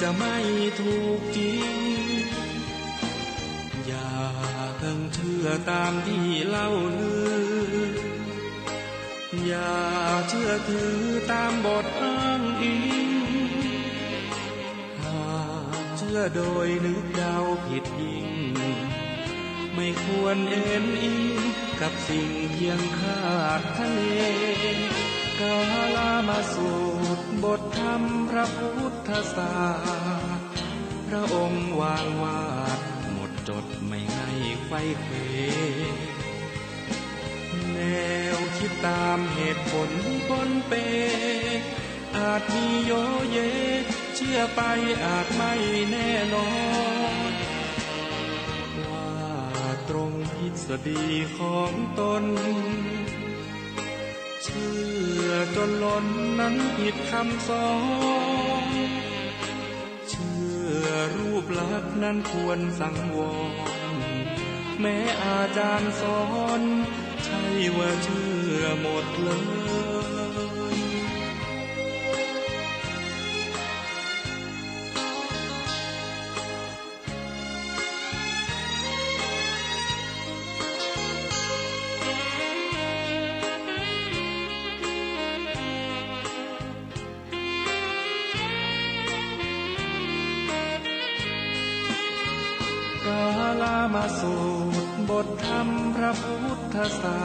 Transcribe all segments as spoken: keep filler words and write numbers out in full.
จะไม่ถูกจริง อย่าเพิ่งเชื่อตามที่เล่าลือ อย่าเชื่อถือตามบทอ้างอิง หากเชื่อโดยนึกเดาผิดยิ่ง ไม่ควรเอนอิงกับสิ่งเพียงคาดคะเน กาลามาสูตร บทธรรมพระพุทธศาสตร์ พระองค์วางวาดหมดจด ไม่ให้ไขว้เขว แนวคิดตามเหตุผลปนเป อาจมีโยเย เชื่อไปอาจไม่แน่นอน ว่าตรงทฤษฎีของตน เชื่อจนล้นนั้นผิดคำสอน เชื่อรูปลักษณ์นั้นควรสังวร แม้อาจารย์สอน ใช่ว่าเชื่อหมดเลย กาลามาสูตร บทธรรมพระพุทธศา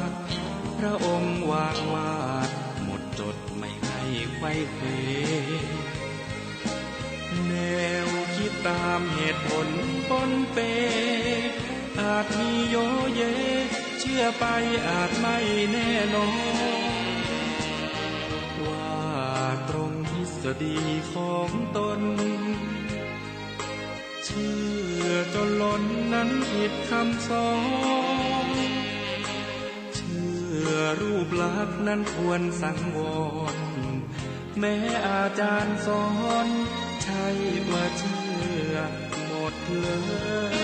สตร์ พระองค์วางวาดหมดจด ไม่ให้ไขว้เขว แนวคิดตามเหตุผลปนเป อาจมีโยเย เชื่อไปอาจไม่แน่นอน ว่าตรงทฤษฎีของตน เชื่อจนล้นนั้นผิดคำสอน เชื่อรูปลักษณ์นั้นควรสังวร แม้อาจารย์สอน ใช่ว่าเชื่อหมดเลย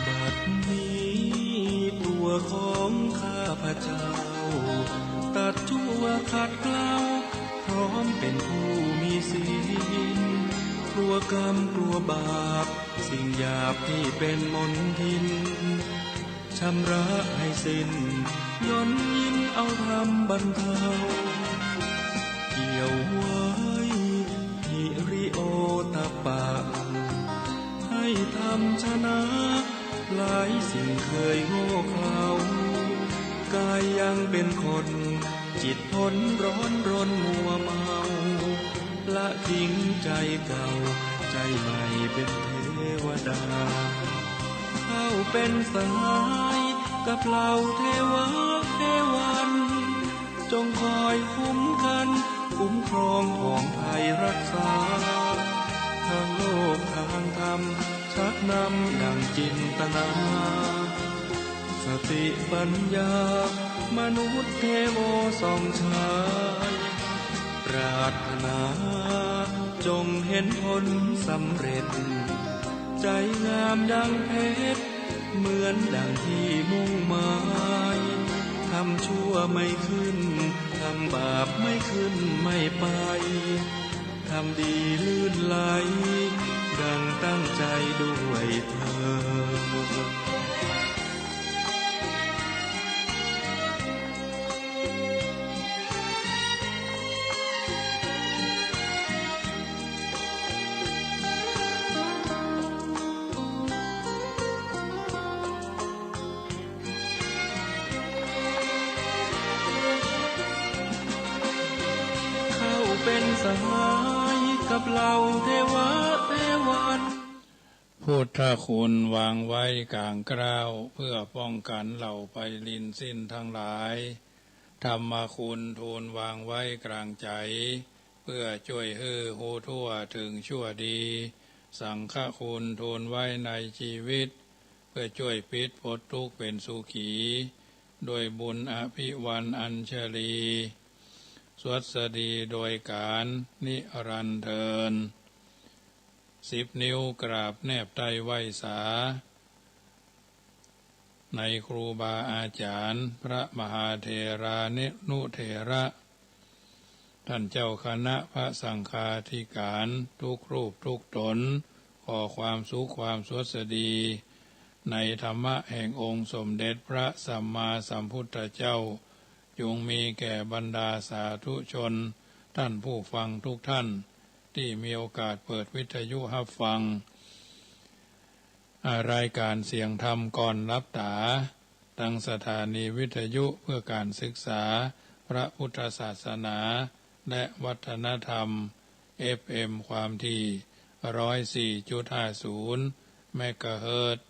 บัดนี้ตัวของข้าพเจ้า ตัดชั่วขัดเกลา พร้อมเป็นผู้มีศีล กลัวกรรมกลัวบาป สิ่งหยาบที่เป็นมลทิน ชำระให้สิ้น ย่นยินเอาธรรมบรรเทา เกี่ยวไว้หิริโอตตัปปะ ให้ธรรมชนะ หลายสิ่งเคยโง่เขลา กายยังเป็นคน จิตพ้นร้อนรนมัวเมา ละทิ้งใจเก่า ใจใหม่เป็นเทวดา เข้าเป็นสหายกับเหล่าเทวะเทวัน จงคอยคุ้มกัน คุ้มครองของภัยรักษา ทางโลกทางธรรม ชักนำดังจินตนา สติปัญญา มนุษย์เทโวส่องฉาย ปรารถนา จงเห็นผลสำเร็จ ใจงามดังเพชร เหมือนดังที่มุ่งหมาย ทำชั่วไม่ขึ้น ทำบาปไม่ขึ้นไม่ไป ทำดีลื่นไหล ดังตั้งใจด้วยเทอญ เข้าเป็นสหายกับเหล่าเทวะเทวัน ข พุทธคุณวางไว้ก๋างเกล้า เพื่อป้องกันเหล่าไปลินสิ้นทั้งหลาย ธรรมคุณทูลวางไว้กลางใจ๋ เพื่อจ้วยหื้อฮู้ทั่วเถิงชั่วดี สังฆคุณทูลไว้ในจีวิต เพื่อจ้วยปิดป๊นตุ๊กข์เป๋นสุขี ด้วยบุญอภิวรรณอัญชลี สวัสดีโดยก๋าลนิรันดร์เทอญ สิบนิ้วกราบแนบใต้ไหว้สา ในครูบาอาจ๋ารย์ พระมหาเถรานุเถระ ต้านเจ้าคณะพระสังฆาธิก๋าร ทุกรูปทุกต๋น ขอความสุขความสวัสดี ในธรรมะแห่งองค์สมเด็จพระสัมมาสัมพุทธเจ้า จงมีแก่บรรดาสาธุชน ต้านผู้ฟังทุกท่าน ตี้มีโอกาสเปิดวิทยุฮับฟัง อ่า รายก๋านเสียงธรรมก่อนหลับต๋า ตางสถานีวิทยุเพื่อก๋านศึกษาพระพุทธศาสนาและวัฒนธรรม เอฟเอ็ม ความถี่ ร้อยสี่จุดห้าศูนย์ เมกะเฮิรตซ์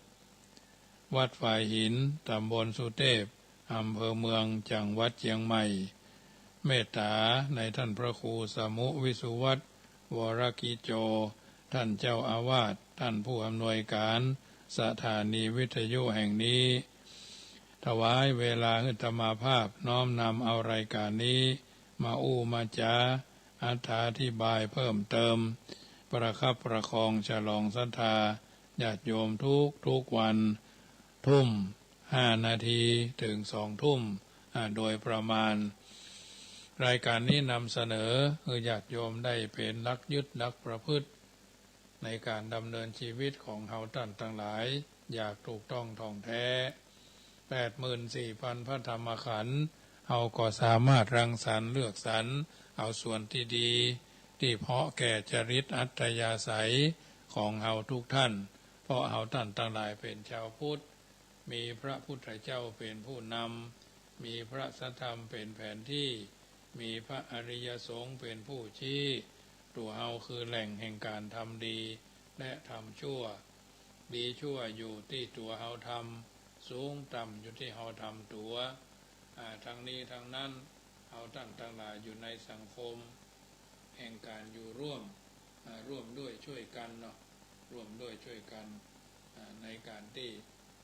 วัดฝายหิน ต๋ำบลสุเตพ อำเภอเมือง จังหวัดเจียงใหม่ เมตต๋าในต้านพระครูสมุห์ วิสุวัฒน์ วรกิจโจ ต้านเจ้าอาวาส ต้านผู้อำนวยก๋านสถานีวิทยุแห่งนี้ ถวายเวลาหื้ออาตมาภาพน้อมนำเอารายก๋านนี้มาอู้มาจ๋า อธิบายเพิ่มเติม ประคับประคองฉลองศรัทธาญาติโยมทุกๆ วัน ทุ่มห้านาทีเถิงสองทุ่ม อ่า โดยประมาณ รายก๋านนี้นำเสนอหื้อญาติโยมได้เป๋นหลักยึดหลักประพฤติ ในก๋านดำเนินจีวิตของเฮาต้านตังหลาย อย่างถูกต้องถ่องแท้ แปดหมื่นสี่พันพระธรรมขันธ์ เฮาก็สามารถรังสรรค์เลือกสรรเอาส่วนตี้ดี ตี้เหมาะแก่จริตอัธยาศัยของเฮาทุกท่าน เพราะเฮาต้านตังหลายเป๋นจาวพุทธ มีพระพุทธเจ้าเป๋นผู้นำ มีพระสัทธรรมเป๋นแผนตี้ มีพระอริยสงฆ์เป๋นผู้ชี้ ตั๋วเฮาคือแหล่งแห่งก๋านทำดีและทำชั่ว ดีชั่วอยู่ตี้ตั๋วเฮาทำ สูงต่ำอยู่ตี้เฮาทำตั๋ว อ่า ทั้งนี้ทั้งนั้น เฮาต้านตังหลายอยู่ในสังคม แห่งก๋านอยู่ร่วม อ่า ร่วมด้วยช่วยกันเนาะ ร่วมด้วยช่วยกัน อ่า ในก๋านตี้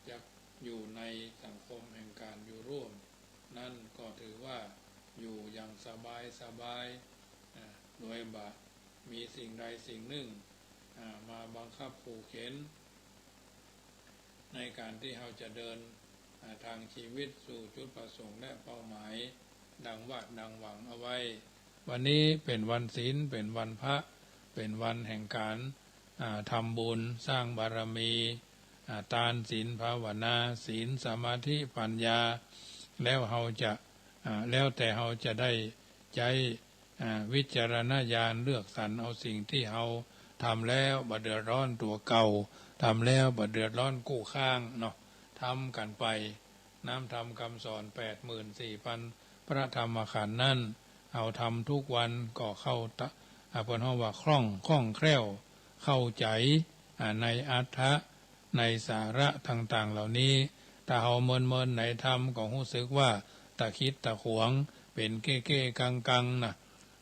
จะอยู่ในสังคมแห่งก๋านอยู่ร่วม นั้นก็ถือว่าอยู่อย่างสบายสบาย อ่า โดยบ่มีสิ่งใดสิ่งนึ่ง อ่า มาบังคับขู่เข็น ในก๋านตี้เฮาจะเดิน อ่า ตางจีวิตสู่จุดประสงค์และเป้าหมาย ดังวาดดังหวังเอาไว้ วันนี้เป๋นวันศีล เป๋นวันพระ เป๋นวันแห่งก๋าน อ่า ทำบุญ สร้างบารมี อ่า ตาน ศีล ภาวนา ศีล สมาธิ ปัญญา แล้วเฮาจะ อ่า แล้วแต่เฮาจะได้ใจ๊ อ่า วิจารณญาณเลือกสรรเอาสิ่งตี้เฮาทำแล้วบ่เดือดร้อนตั๋วเก่า ทำแล้วบ่เดือดร้อนกู้ข้างเนาะ ทำกั๋นไป น้ำธรรมกำสอนแปดหมื่นสี่พันพระธรรมขันธ์นั้น เฮาทำทุกวันก็เข้าตะ อ่า เปิ้นฮ้องว่าคล่อง คล่องแคล่ว เข้าใจ๋ อ่า ในอรรถะ ในสาระต่างๆ เหล่านี้ ถ้าเฮาเมินๆ ในธรรมก็ฮู้สึกว่าตะขิดตะขวง เป๋นเก้ๆ กังๆ นะ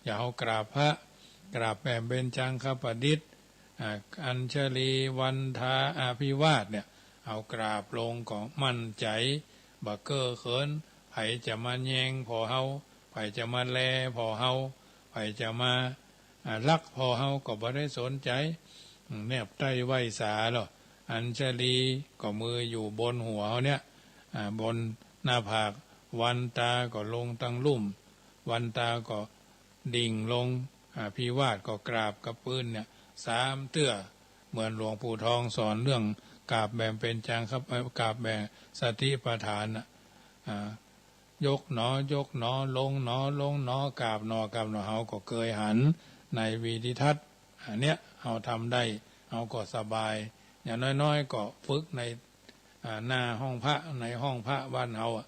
อย่างเฮากราบพระ กราบแบบเบญจังคประดิษฐ์ อ่า อัญชลี วันทา อภิวาทเนี่ย เฮากราบลงก็มั่นใจ๋ บ่เก้อเขิน ใผจะมาแยงผ่อเฮา ใผจะมาแลผ่อเฮา ใผจะมา อ่า ลักผ่อเฮาก็บ่ได้สนใจ๋ อืม แนบใต้ไหว้สาลอ อัญชลีก็มืออยู่บนหัวเฮาเนี่ย อ่า บนหน้าผาก วันทาก็ลงตังลุ่ม วันทาก็ดิ่งลง อภิวาทก็กราบกับปื๊นเนี่ย สามเตื้อ เหมือนหลวงปู่ทองสอนเรื่องกราบแบบเบญจังครับ เอ่อ กราบแบบสติปัฏฐานน่ะ อ่า ยกหนอ ยกหนอ ลงหนอ ลงหนอ กราบหนอ กราบหนอ เฮาก็เกยหันในวิดิทัศน์ อันเนี้ยเฮาทำได้ เฮาก็สบาย อย่างน้อยๆ ก็ฝึกใน อ่า หน้าห้องพระ ในห้องพระบ้านเฮาอะ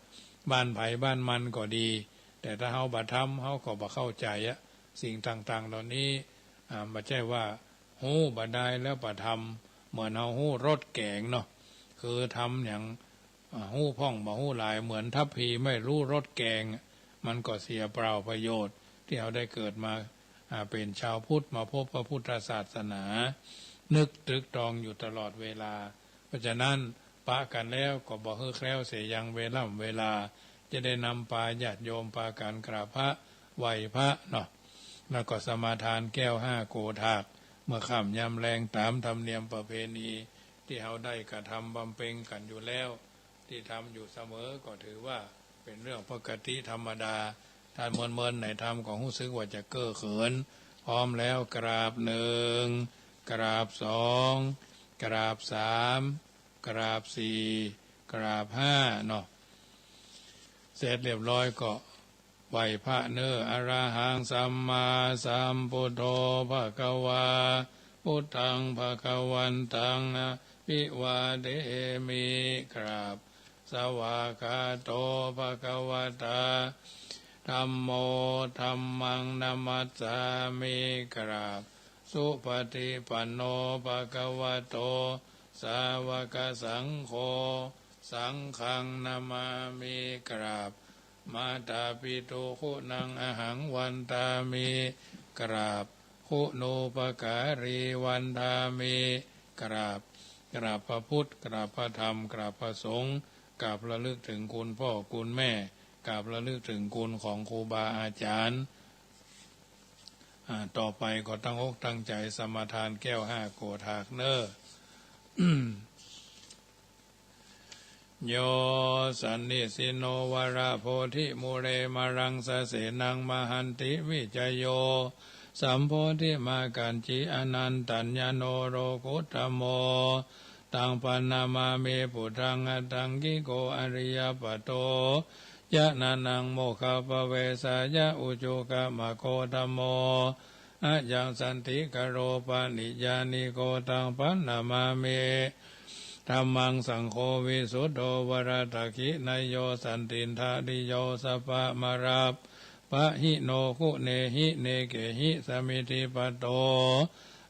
บ้านใผบ้านมันก็ดี แต่ถ้าเฮาบ่ทำ เฮาก็บ่เข้าใจ๋อะ สิ่งต่างๆ เหล่านี้ อ่า บ่ใจ้ว่าฮู้บ่ดายแล้วบ่ทำ เหมือนเฮาฮู้รสแก๋งเนาะ คือทำหยัง อ่า ฮู้พ่องบ่ฮู้หลาย เหมือนทัพพีไม่รู้รสแกง มันก็เสียเปล่าประโยชน์ ตี้เฮาได้เกิดมา อ่า เป๋นชาวพุทธ มาพบพระพุทธศาสนา นึกตรึกตรองอยู่ตลอดเวลา เพราะฉะนั้น ปะกั๋นแล้วก็บ่หื้อแคล้วเสียยังเวล่ำเวลา จะได้นำปาญาติโยมปากั๋นกราบพระ ไหว้พระเนาะ แล้วก็สมาทานแก้วห้าโกฏาก เมื่อค่ำยามแลงต๋ามธรรมเนียมประเพณี ตี้เฮาได้กระทำบำเพ็ญกั๋นอยู่แล้ว ตี้ทำอยู่เสมอ ก็ถือว่าเป๋นเรื่องปกติธรรมดา ถ้าเมินๆ ในธรรมก็ฮู้สึกว่าจะเก้อเขิน พร้อมแล้วกราบหนึ่ง กราบสอง กราบสาม กราบสี่ กราบห้าเนาะ เสร็จเรียบร้อยก็ ไหว้พระเน้อ อะระหังสัมมาสัมพุทโธภะคะวา พุทธังภะคะวันตัง อะภิวาเทมิ กราบ สวากขาโตภะคะวะตา ธัมโม ธัมมังนะมัสสามิ กราบ สุปฏิปันโนภะคะวะโต สาวกสังโฆ สังฆังนะมามิ กราบ มาตาปิตุคุณังอะหังวันทามิ กราบ คุณูปการีวันทามิ กราบ กราบพระพุทธ กราบพระธรรม กราบพระสงฆ์ กราบระลึกถึงคุณพ่อคุณแม่ กราบระลึกถึงคุณของครูบาอาจารย์ อ่า ต่อไปก็ตั้งอกตั้งใจ๋สมาทานแก้วห้าโกฏากเน้อ โย สันนิสินโน วะระโพธิมูเล มะรังสะเสนัง มะหันติวิจโย สัมโพธิมากัจฉิ อนันตัญญโณ โลกุตตโม ตัง ปะนะมามิ พุทธัง อัตถังคิโก อะริยะปะโต จะนะนัง โมคคัพพะเวสายะ อุจุกะมะโก ธัมโม อะยังสันติกะโร ปะริญญาณิโก ตัง ปะนะมามิ ธัมมัง สังโฆ วิสุทโธ วะระทักขิเณโย สันตินทะริโย สัพพะมารัปปะหิโน กุเณหิ เณเกหิ สะมิทธิปะโต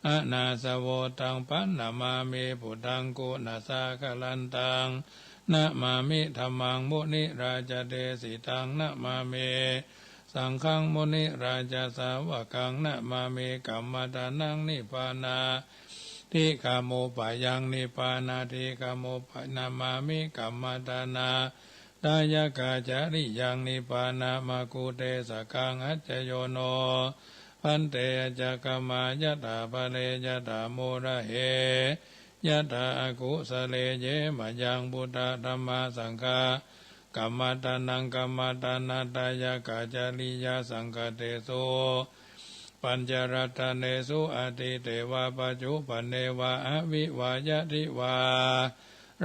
อะนาสะโว ตัง ปะนะมามิ พุทธัง กุณะสาคะลันตัง นะมามิ ธัมมัง มุนิราจาเดสิตัง นะมามิ สังฆัง มุนิราจาสาวกัง นะมามิ กัมมัฏฐานัง นิพพานา ธิกามุปายัง นิพพานาธิกามุปา นะมามิ กัมมัฏฐานาทายกาจริยัง นิพพานะมะกุเตสกัง อัจจโยโน ภันเต อัจจคมายะถา ปะเรยะถา มูระเห ยะถา อกุสะเล เย มะยัง พุทธะ ธัมมา สังฆา กัมมัฏฐานัง กัมมัฏฐานาทายกาจริยา สังฆะเตสุ ปัญจรัตเนสุ อะตีเตวะ ปัจจุปันเนวะ อวิวะยะ ทิวา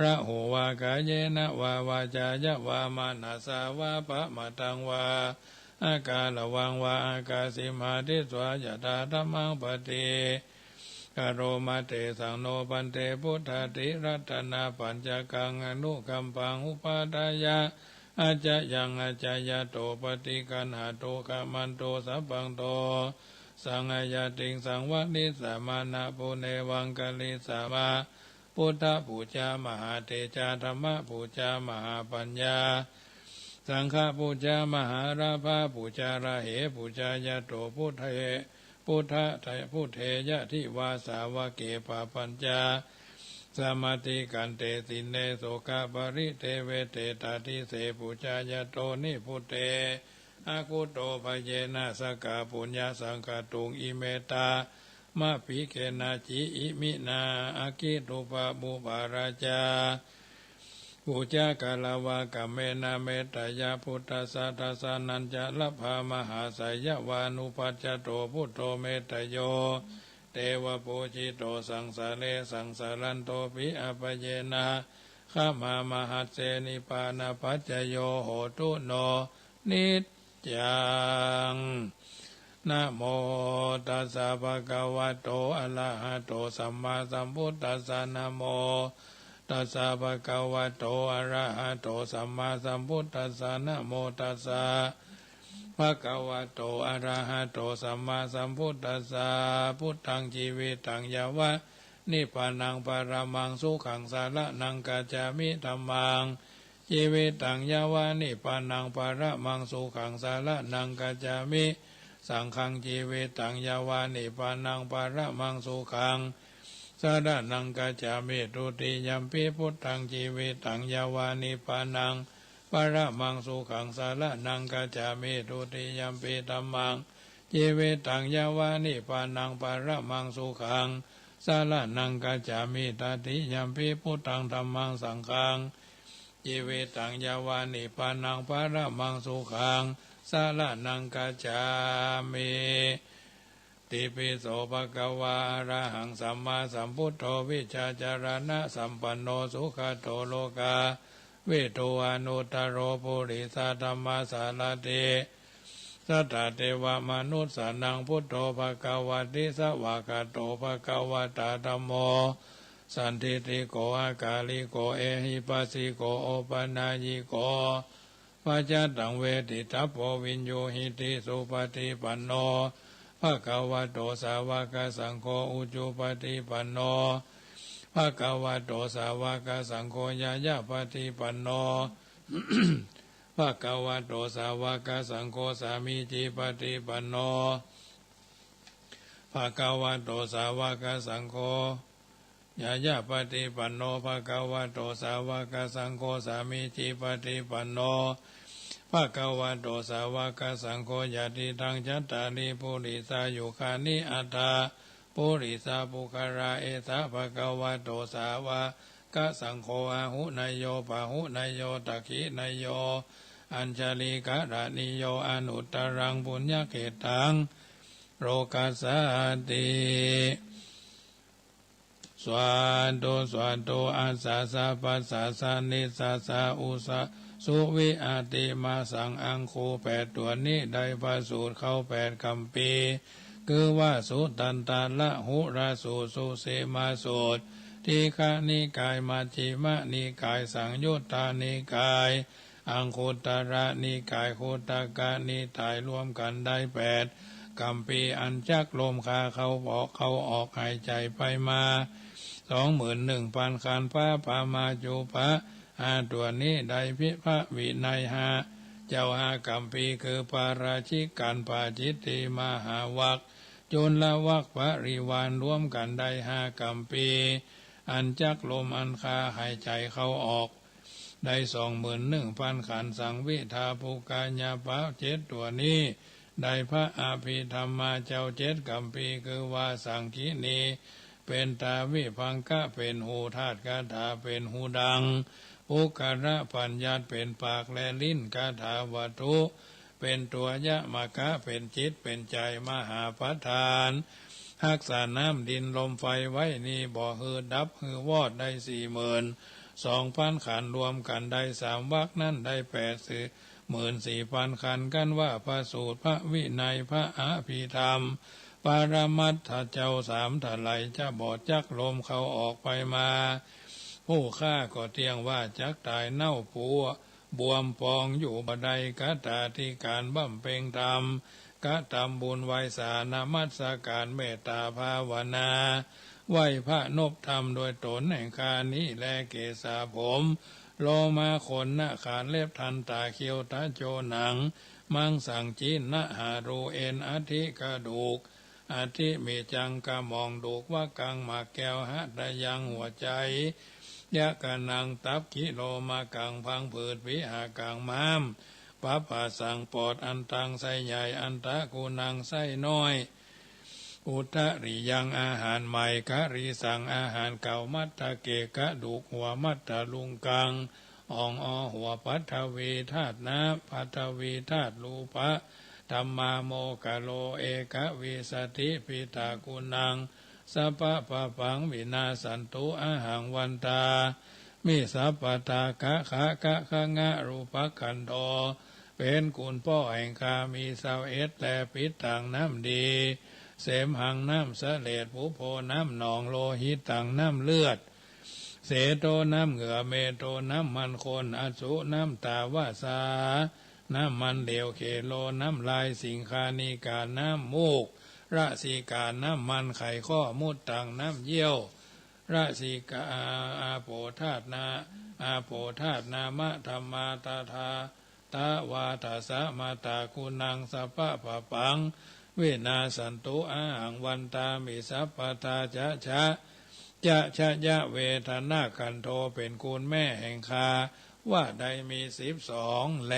ระโหวะ กาเยนะวะ วาจายะวะ มะนะสสาวะ ปะมะทังวะ อะกาละวังวะ อะกาสิมา ทิฏฐิสวา ยะถา ธัมมัง ปะฏิ กัลโลมา เตสัง โน ภันเต พุทธาทิรัตนาปัญจกัง อนุกัมปัง อุปาทายะ อัจจยัง อัจจยะโต ปะฏิกัณหะตุ ขะมันตุ สัพพัง โต สัง อะยะติง สังวะริสสะ มานะปุเนวัง กะริสสะ มะ พุทธปูจา มหาเตจา ธัมมปูจา มหาปัญญา สังฆปูจา มหาลาภาปูจา ระเหปูจายะโต พุทเท พุทธะ พุทเทยะ ทิวาสาวะเก ปะปัญจา สะมาติกันเต สินเน โสกะปะริเทเว เตตาทิเส ปูจายะโต นิพพุเต อะคุโต ภะเยนะ สกะปุญญาสังขะตุง อิเมตะมะภิกเขนะ จิ อิมินา อะคคิตุปะปุปะราจา ปูจากะละวะ กะเมนะ เมตตะยะ พุทธัสสะ ทัสสะนัญจะละภา มหาไสยวานุปัสสะโต พุทโธ เมตตะโย เตวะปูจิโต สังสะเร สังสะรันโตปิ อะปะเยนะ ขะมามะหัสเส นิพพานะปัจจโย โหตุ โน นิจจัง นะโมตัสสะ ภะคะวะโต อะระหะโต สัมมาสัมพุทธัสสะ นะโมตัสสะ ภะคะวะโต อะระหะโต สัมมาสัมพุทธัสสะ นะโมตัสสะ ภะคะวะโต อะระหะโต สัมมาสัมพุทธัสสะ พุทธัง จีวิตัง ยะวะ นิพพานัง ปรมังสุขัง สรณัง คัจฉามิ ธัมมัง จีวิตัง ยาวา นิพพานัง ปรมังสุขัง สรณัง คัจฉามิ สังฆัง จีวิตัง ยาวา นิพพานัง ปรมังสุขัง สรณัง คัจฉามิ ทุติยัมปิ พุทธัง จีวิตัง ยาวา นิพพานัง ปรมังสุขัง สรณัง คัจฉามิ ทุติยัมปิ ธัมมัง จีวิตัง ยาวา นิพพานัง ปรมังสุขัง สรณัง คัจฉามิ ตติยัมปิ พุทธัง ธัมมัง สังฆัง จีวิตัง ยาวา นิพพานัง ปรมังสุขัง สรณัง คัจฉามิ ติปิโส ภะคะวา อะระหัง สัมมาสัมพุทโธ วิชชาจารณะสัมปันโน สุขะโต โลกาวิทู อนุตตะโร ปุริสะธัมมะสารถิ สัตถะเตวะมนุสสานัง พุทโธ ภะคะวะติ สวากขาโต ภะคะวะตา ธัมโม สันทิฏฐิโก อะกาลิโก เอหิปัสสิโก โอปะนายยิโก ปัจจัตตัง เวทิตัพโพ วิญญูหิติ สุปะฏิปันโน ภะคะวะโต สาวะกะสังโฆ อุจุปะฏิปันโน ภะคะวะโต สาวะกะสังโฆ ญาญาปะฏิปันโน ภะคะวะโต สาวะกะสังโฆ สามีจิปะฏิปันโน ภะคะวะโต สาวะกะสังโฆ ญาญาปะฏิปันโน ภะคะวะโต สาวะกะสังโฆ สามีจิปะฏิปันโน ภะคะวะโต สาวะกะสังโฆ ญาติตัง จัตตาริ ปุริสายุคานิ อัตถะ ปุริสาปุคคละ เอสะ ภะคะวะโต สาวะกะสังโฆ อาหุเนยโย ปะหุเนยโย ตักขิเนยโย อัญชะลีกะระณีโย อนุตตะรัง ปุญญะเขตตัง โลกัสสาติ สาธุ สาธุ อัสสะ สะ ปัสสะ สะ นิสสะ สะ อุสสะ สุ วิ อะติ มะ สัง อัง คูแปดตั๋วนี้ได้พระสูตรเข้าแปดกำปี คือว่า สุตันตะละหุละสูตร สุสีมาสูตร ทีฆนิกาย มัชฌิมนิกาย สังยุตตานิกาย อังคุตตรนิกาย คุตตกนิกาย รวมกั๋นได้แปดกำปี อันจักลมคาเข้าออก เข้าออก หายใจ๋ไปมา สองหมื่นหนึ่งปันขันธ์ พระปามาจุปะ ห้าตั๋วนี้ได้พระวินัยห้าเจ้าห้ากำปี คือปาราชิกกัณฑ์ ปาจิตตี มหาวัก จุลวัก ปริวาร รวมกั๋นได้ห้ากำปี อันจักลมอันคาหายใจ๋เข้าออก ได้สองหมื่นหนึ่งปันขันธ์ สังวิทา ปุคคาญาปะ เจ็ดตั๋วนี้ ได้พระอภิธรรมาเจ้าเจ็ดกำปี คือว่า สังคินี เป๋นตา วิภังคะ เป๋นหู ธาตุคาถา เป๋นหูดัง ปุคคละปัญญัติ เป๋นปากและลิ้น คาถาวัตถุ เป๋นตั๋ว ยมกะ เป๋นจิต เป๋นใจ๋ มหาปทาน ฮักษาน้ำดินลมไฟไว้นี้ บ่หื้อดับหื้อวอด ได้สี่หมื่นสองปันขันธ์ รวมกั๋นได้สามวักนั้น ได้แปดหมื่นสี่ปันขันธ์ กันว่า พระสูตร พระวินัย พระอภิธรรม ปรมัตถ์เจ้าสามเท่าใด จะบ่จักลมเข้าออกไปมา ผู้ข้าก็เตี้ยงว่า จักต๋ายเน่าปู บวมปองอยู่บ่ได้ คตาธิการบำเพ็งธรรม กระทำบุญไหว้สา นมัสการ เมตตาภาวนา ไหว้พระนบธรรม ด้วยตนแห่งข้านี้แล เกศาผม โลมาขน หน้า ขา เล็บ ทันตา คิ้ว ตะโจ หนัง มังสัง จิ๊นนะ หารู เอ็น อัฐิ กระดูก อัฐิ เมจัง กระหม่อง ดูก วะกัง หมากแก้ว หะตะยัง หัวใจ๋ ยะกะนัง ตับ คิโลมากัง พังผืด วิหากัง ม้าม ปะปาสัง ปอด อันตัง ไส้ใหญ่ อันตะกูนัง ไส้น้อย อุทะริยัง อาหารใหม่ กะรีสัง อาหารเก่า มัตตะเก กระดูกหัว มัตตะลุงกัง อ่องออหัว ปัทวีธาตุน้ำ ปัทวีธาตุรูปะ ธัมมา โมคะโล เอกวิสติ ปิตะกูนัง สัพพะปะปัง วินาสสันตุ อะหัง วันตามิ สัพพะทา กะขะ กะขะงะ รูปะคันโธ เป๋นคุณป้อแห่งข้า มีซาวเอ็ดแล ปิตตัง น้ำดี เสมหัง น้ำเสลด ปุโพ น้ำหนอง โลหิตัง น้ำเลือด เสโท น้ำเหงื่อ เมโท น้ำมันข้น อัสสุ น้ำตา วาสา น้ำมันเหลว เคโล น้ำลาย สิงคานิกา น้ำมูก รสิกา น้ำมันไขข้อ มุตตัง น้ำเยี่ยว รสิกา อาโปธาตุนา อาโปธาตุนามะธัมมา ตถา ตวาทะสะมะตะกุณัง สัพพะปะปัง วินาสสันตุ อะหัง วันตามิ สัพพะทา จะ ชะ จะ ชะยะ เวทนาขันโธ เป๋นกุลแม่แห่งข้า ว่าได้มีสิบสองแล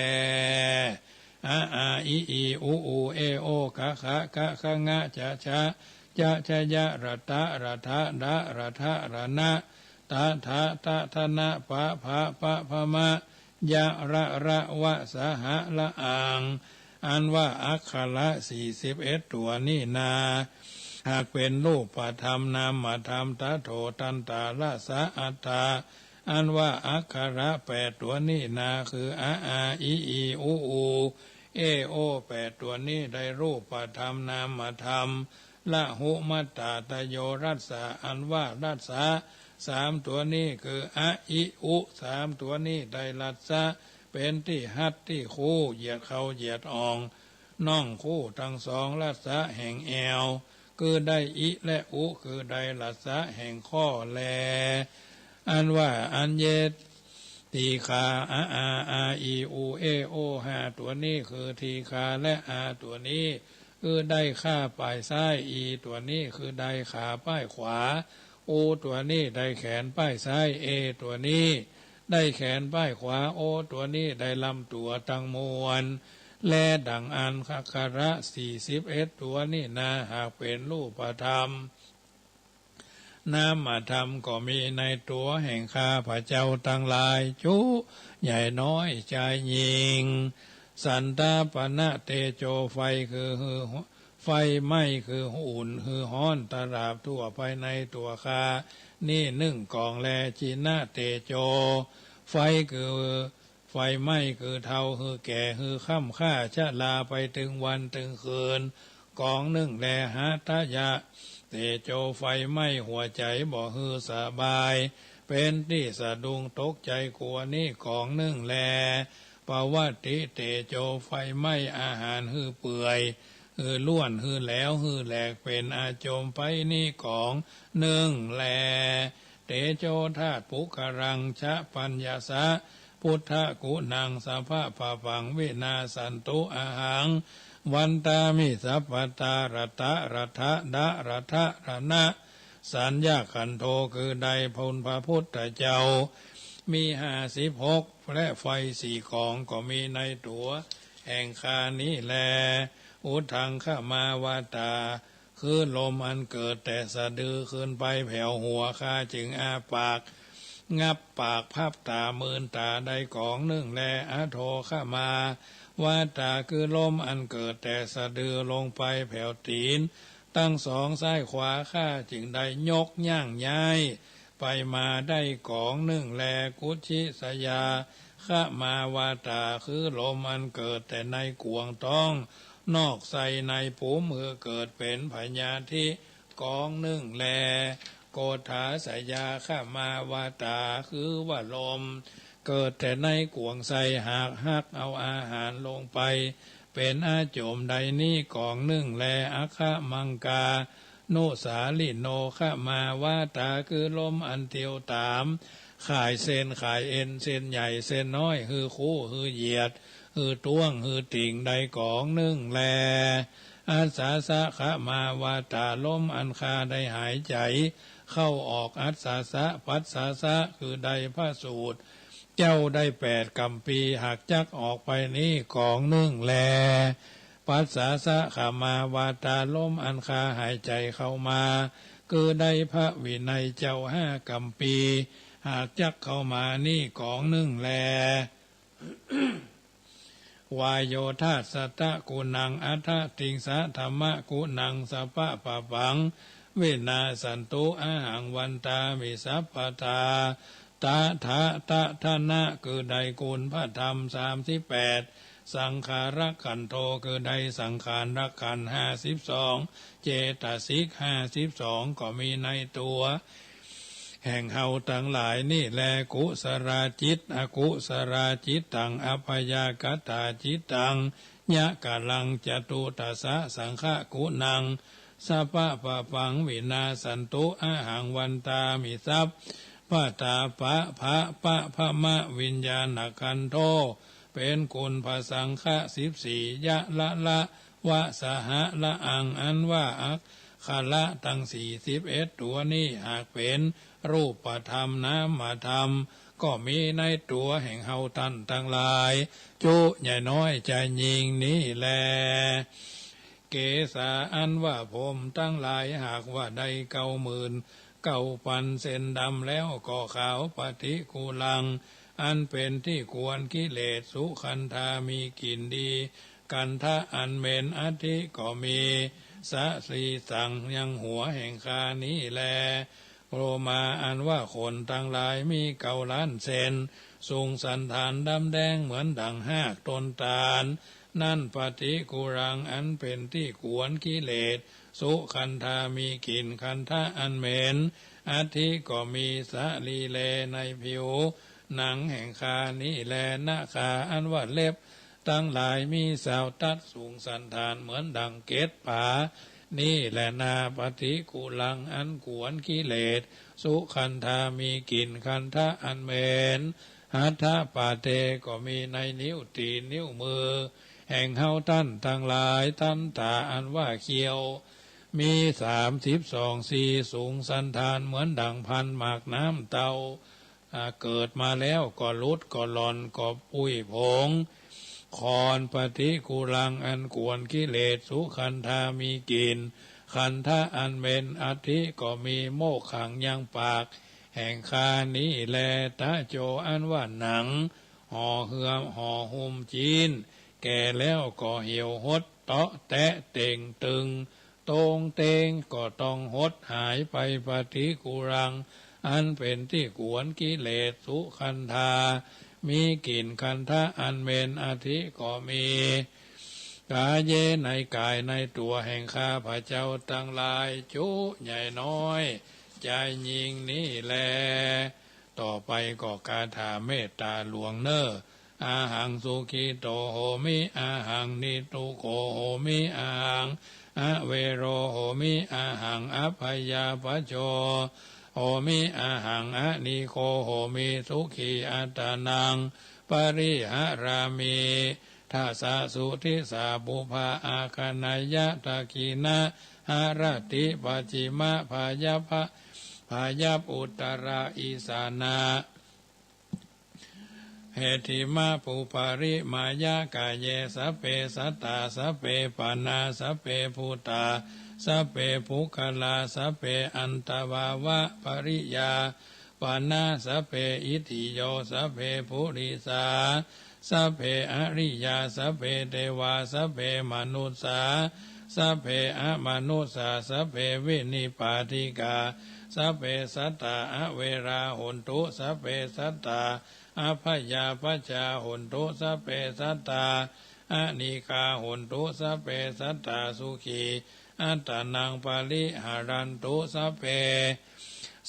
อะ อา อิ อี อุ อู เอ โอ กะ ขะ กะ ขะ งะ จะ ชะ จะ ชะยะ ระ ตะ ระ ทะ ดะ ระ ทะ ระ นะ ตะ ถะ ตะ ทะ นะ ปะ ภะ ปะ ภะ มะ ยะ ระ ระ วะ สะ หะ ละ อัง อันว่าอักขระสี่สิบเอ็ดตั๋วนี้นา หากเป๋นรูปธรรมนามธรรม ตะโถ ตันตะ ละ สะ อัฏฐะ อันว่าอักขระแปดตั๋วนี้นา คือ อะ อา อิ อี อุ อู เอ โอ แปดตั๋วนี้ได้รูปธรรมนามธรรม ละหุมัตตาตะโย รัสสะ อันว่ารัสสะสามตั๋วนี้ คือ อะ อิ อุ สามตั๋วนี้ได้รัสสะ เป๋นตี้ฮัดตี้คู้ เหยียดเข้าเหยียดอ่อง น่องคู้ตังสอง รัสสะแห่งแอว คือได้อิ และอุ คือได้รัสสะแห่งข้อแล อันว่าอัญเย ตีฆา อะ อา อา อี อู เอ โอ ห้าตั๋วนี้ คือ ตีฆา และ อา ตั๋วนี้ คือได้ข้าป้ายซ้าย อี ตั๋วนี้ คือได้ขาป้ายขวา อู ตั๋วนี้ ได้แขนป้ายซ้าย เอ ตั๋วนี้ ได้แขนป้ายขวา โอ ตั๋วนี้ ได้ลำตั๋วตังมวล และดังอั้นอักขระสี่สิบเอ็ดตั๋วนี้นา หากเป๋นรูปธรรม นามธรรมก็มีในตั๋วแห่งข้าพเจ้าตังหลาย จุ ใหญ่น้อยจายญิง สันตาปนะเตโจ ไฟคือหื้อ ไฟไหม้คืออุ่น คือฮ้อน ตราบทั่วไปในตั๋วข้านี้นึ่งก๋องแล จินะเตโจ ไฟคือ ไฟไหม้คือเฒ่า คือแก่ คือค่ำค่า ชรา ไปตึงวันตึงคืน ก๋องนึ่งแล หะทะยะ เตโจ ไฟไหม้หัวใจ๋ บ่หื้อสบาย เป๋นตี้สะดุ้งตกใจ๋กั๋วนี้ก๋องนึ่งแล ปวัตติเตโจ ไฟไหม้อาหาร หื้อเปื่อย หื้อล้วน หื้อแหลว หื้อแหลก เป๋นอาโจมไปนี้ก๋องนึ่งแล เตโจธาตุปุคคลัง ชะปัญญสะ พุทธกุณัง สัพพะปะปัง วินาสสันตุ อะหัง วันตามิ สัพพะทา ระ ตะ ระ ทะ ดะ ระ ทะ ระ นะ สัญญาขันโธ คือได้พุทธ พระพุทธเจ้า มีห้าสิบหก และไฟสี่ก๋องก็มีในตั๋วแห่งข้านี้แล อุทธัง ขมาวาตา คือลมอันเกิดแต่สะดือขึ้นไปแผวหัว ข้าจึงอ้าปาก งับปาก พับต๋า มืนต๋า ได้ก๋องนึ่งแล อะโถ ขมาวาตา คือลมอันเกิดแต่สะดือลงไปแผวตี๋นตังสอง ซ้ายขวา ข้าจึงได้ยกย่างย้ายไปมาได้ก๋องนึ่งแล กุจจิสยา ขมาวาตา คือลมอันเกิดแต่ในก๋วงต๊อง นอกไส้ในปุ๋ม หื้อเกิดเป๋นพยาธิก๋องนึ่งแล โกฏฐาสยา ขมาวาตา คือว่าลมเกิดแต่ในก๋วงไส้ หากฮักเอาอาหารลงไปเป๋นอาโจมได้นี้ก๋องนึ่งแล อัคคมังคานุสาลิโน ขมาวาตา คือลมอันเตียวต๋าม ข่ายเส้นข่ายเอ็น เส้นใหญ่เส้นน้อย หื้อคู่ หื้อเหยียด หื้อต้วง หื้อติ่ง ได้ก๋องนึ่งแล อัสสาสะ ขมาวาตา ลมอันข้าได้หายใจ๋เข้าออก อัสสาสะ ปัสสาสะ คือได้พระสูตรเจ้าได้แปดกัมภีร์ หากจักออกไปนี้ก๋องนึ่งแล ปัสสาสะ ขมาวาตา ลมอันข้าหายใจ๋เข้ามา คือได้พระวินัยเจ้าห้ากัมภีร์ หากจักเข้ามานี้ก๋องนึ่งแล วาโยธาตุสัตตกุณัง อัฏฐติงสะธัมมกุณัง สัพพะปะปัง วินาสสันตุ อะหัง วันตามิ สัพพะทา ตะ ถะ ตะ ทะ นะ คือได้กุณพระธรรมสามสิบแปด สังขารขันโธ คือได้สังขารขันธ์ห้าสิบสอง เจตสิกห้าสิบสอง ก็มีในตั๋วแห่งเฮาตังหลายนี้แล กุสลาจิต อกุสลาจิตตัง อัพยากตาจิตตัง ยะกะลัง จตุตสสะ สังขกุณัง สะปะปะปังวินาสสันตุ อะหังวันตามิ สัพพะตาปะ ภะปะภะมะ วิญญาณขันโธ เป๋นคุณพระสังฆะสิบสี่ ยะละละ วะสหะละอัง อันว่าอักขระตังสี่สิบเอ็ดตั๋วนี้ หากเป๋นรูปธรรมนามธรรม ก็มีในตั๋วแห่งเฮาต้านตังหลาย จุใหญ่น้อยจายิ่งนี้แล เกสา อันว่าผมตังหลาย หากว่าได้เก้าหมื่นเก้าปันเส้นดำแล้ว ก็ขาว ปฏิกูลัง อันเป๋นตี้กวนกิเลส สุขันธา มีกลิ่นดี คันธะอันเหม็น อัตถิ ก็มี สะรีสัง ยังหัวแห่งข้านี้แล โลมา อันว่าขนตังหลาย มีเก้าล้านเส้น สูงสันฐานดำแดงเหมือนดั่งฮากต้นตาล นั้น ปฏิกูลัง อันเป๋นตี้กวนกิเลส สุขันธา มีกลิ่นคันธะอันเหม็น อัตถิ ก็มี สะรีเร ในผิวหนังแห่งข้านี้แล นาฆา อันว่าเล็บตังหลาย มีซาวตั๊ด สูงสันฐานเหมือนดั่งเกศผานี้แลนา ปฏิกูลัง อันกวนกิเลส สุขันธา มีกลิ่นคันธะอันเหม็น หัตถปาเต ก็มีในนิ้วตี๋นนิ้วมือแห่งเฮาต้านตังหลาย ตันตา อันว่าเขี้ยว มีสามสิบสองซี่ สูงสันฐานเหมือนดั่งพันหมากน้ำเต้า อ่า เกิดมาแล้วก็หลุดก็หล่อนก็ปุ้ยผง คอน ปฏิกูลัง อันกวนกิเลส สุขันธา มีกลิ่นคันธะอันเหม็น อัตถิ ก็มี โมกขัง ยังปากแห่งข้านี้แล ตะโจ อันว่าหนัง ห่อเฮือ ห่อหุ้มจีน แก่แล้วก็เหี่ยวหด เตาะแตะเต่งตึง โต้งเต้ง ก็ต้องหดหายไป ปฏิกูลัง อันเป๋นตี้กวนกิเลส สุขันธา มีกลิ่นคันธะอันเหม็น อัตถิ ก็มี กาเย ในก๋ายในตั๋วแห่งข้าพเจ้าตังหลาย จุใหญ่น้อยจายิ่งนี้แล ต่อไปก็คาถาเมตต๋าหลวงเน่อ อะหัง สุขิโต โหมิ อะหัง นิตตุโก โหมิ อะหัง อะเวโร โหมิ อะหัง อะพยาปะโจ โหมิ อะหัง อะนีโก โหมิ สุขีอัตตานัง ปะริหะรามิ ทะสะ สุทิสา ปุพพา อาคเนยยะ ทักขิณะ หะระติ ปัจฉิมะ พายัพพะ พายัพพุตตะระ อีสานะ เหถิมะ ปุปปะริมายะ กาเย สัพเพ สัตตา สัพเพ ปานา สัพเพ ภูตา สัพเพ ปุคคลา สัพเพ อัตตวา วะ ปะริยา ปะนะ สัพเพ อิทธิโย สัพเพ ปุริสา สัพเพ อริยา สัพเพ เตวา สัพเพ มนุสสา สัพเพ อะมนุสสา สัพเพ วินิปปาติกา สัพเพ สัตตา อะเวรา โหนตุ สัพเพ สัตตา อะพยาปัจจา โหนตุ สัพเพ สัตตา อะนีกา โหนตุ สัพเพ สัตตา สุขี อัตตานัง ปะริหะรันตุ สัพเพ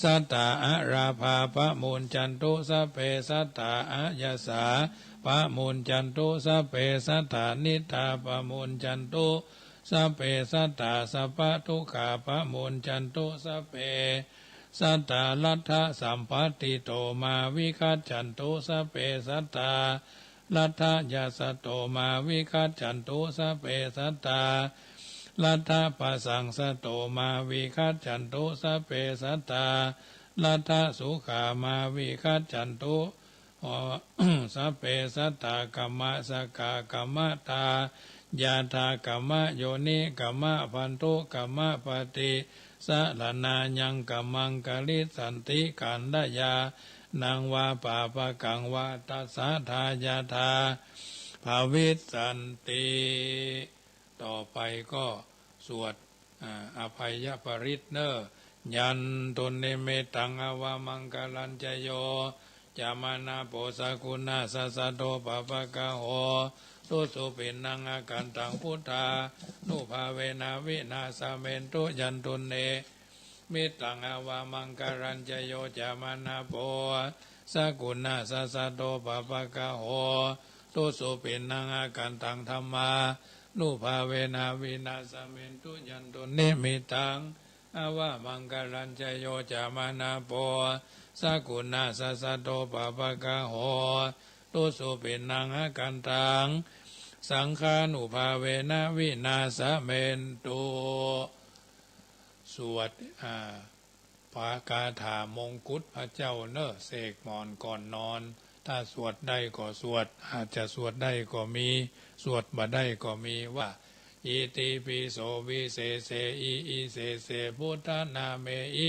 สัตตา อะราภา ปะมุญจันตุ สัพเพ สัตตา อะยะสา ปะมุญจันตุ สัพเพ สัตตา นิตตา ปะมุญจันตุ สัพเพ สัตตา สัพพะทุกขา ปะมุญจันตุ สัพเพ สัตตา ลัตถะสัมปาติโต มา วิคัจฉันตุ สัพเพ สัตตา ลัตถะยาสสะโต มา วิคัจฉันตุ สัพเพ สัตตา ลัตถะปะสังสะโต มา วิคัจฉันตุ สัพเพ สัตตา ลัตถะสุขา มา วิคัจฉันตุ สัพเพ สัตตา กะมะสะกะ กะมะทายาทา กะมะโยนิ กะมะพันธุ กะมะปะติสะระนายัง กะมังกะริสันติ กัลยาณัง วา ปาปะกัง วา ตัสสะทายาทา ภะวิสสันติ ต่อไปก็สวด อ่า อภัยปริตรเน่อ ยันตุนนิมิตตัง อาวามังคะลัญจะโย จามะนะโภ สะกุณาสสะโต ปะปะกะโห ตุสุปิณณัง อาคันตัง พุทธานุภาเวนะ วินาสะเมนตุ ยันตุนนิมิตตัง อาวามังคะลัญจะโย จามะนะโภ สะกุณาสสะโต ปะปะกะโห ตุสุปิณณัง อาคันตัง ธัมมา นุภาเวนะวินาสเมนตุ ยันตุนนิมิตตัง อาวะมังคะลัญจะ โยจะมะนะโพ สะกุณัสสะโต ปะปะกะโห ตุสุปิณหัง หะขันตัง สังฆานุภาเวนะ วินาสเมนตุ สวด อ่า พระคาถามงกุฎพระเจ้าเน่อ เสกหมอนก่อนนอน ถ้าสวดได้ก็สวด อาจจะสวดได้ก็มี สวดบ่ได้ก็มี ว่า อิติปิโสวิเศษเส อิ อิเศษเส พุทธนาเม อิ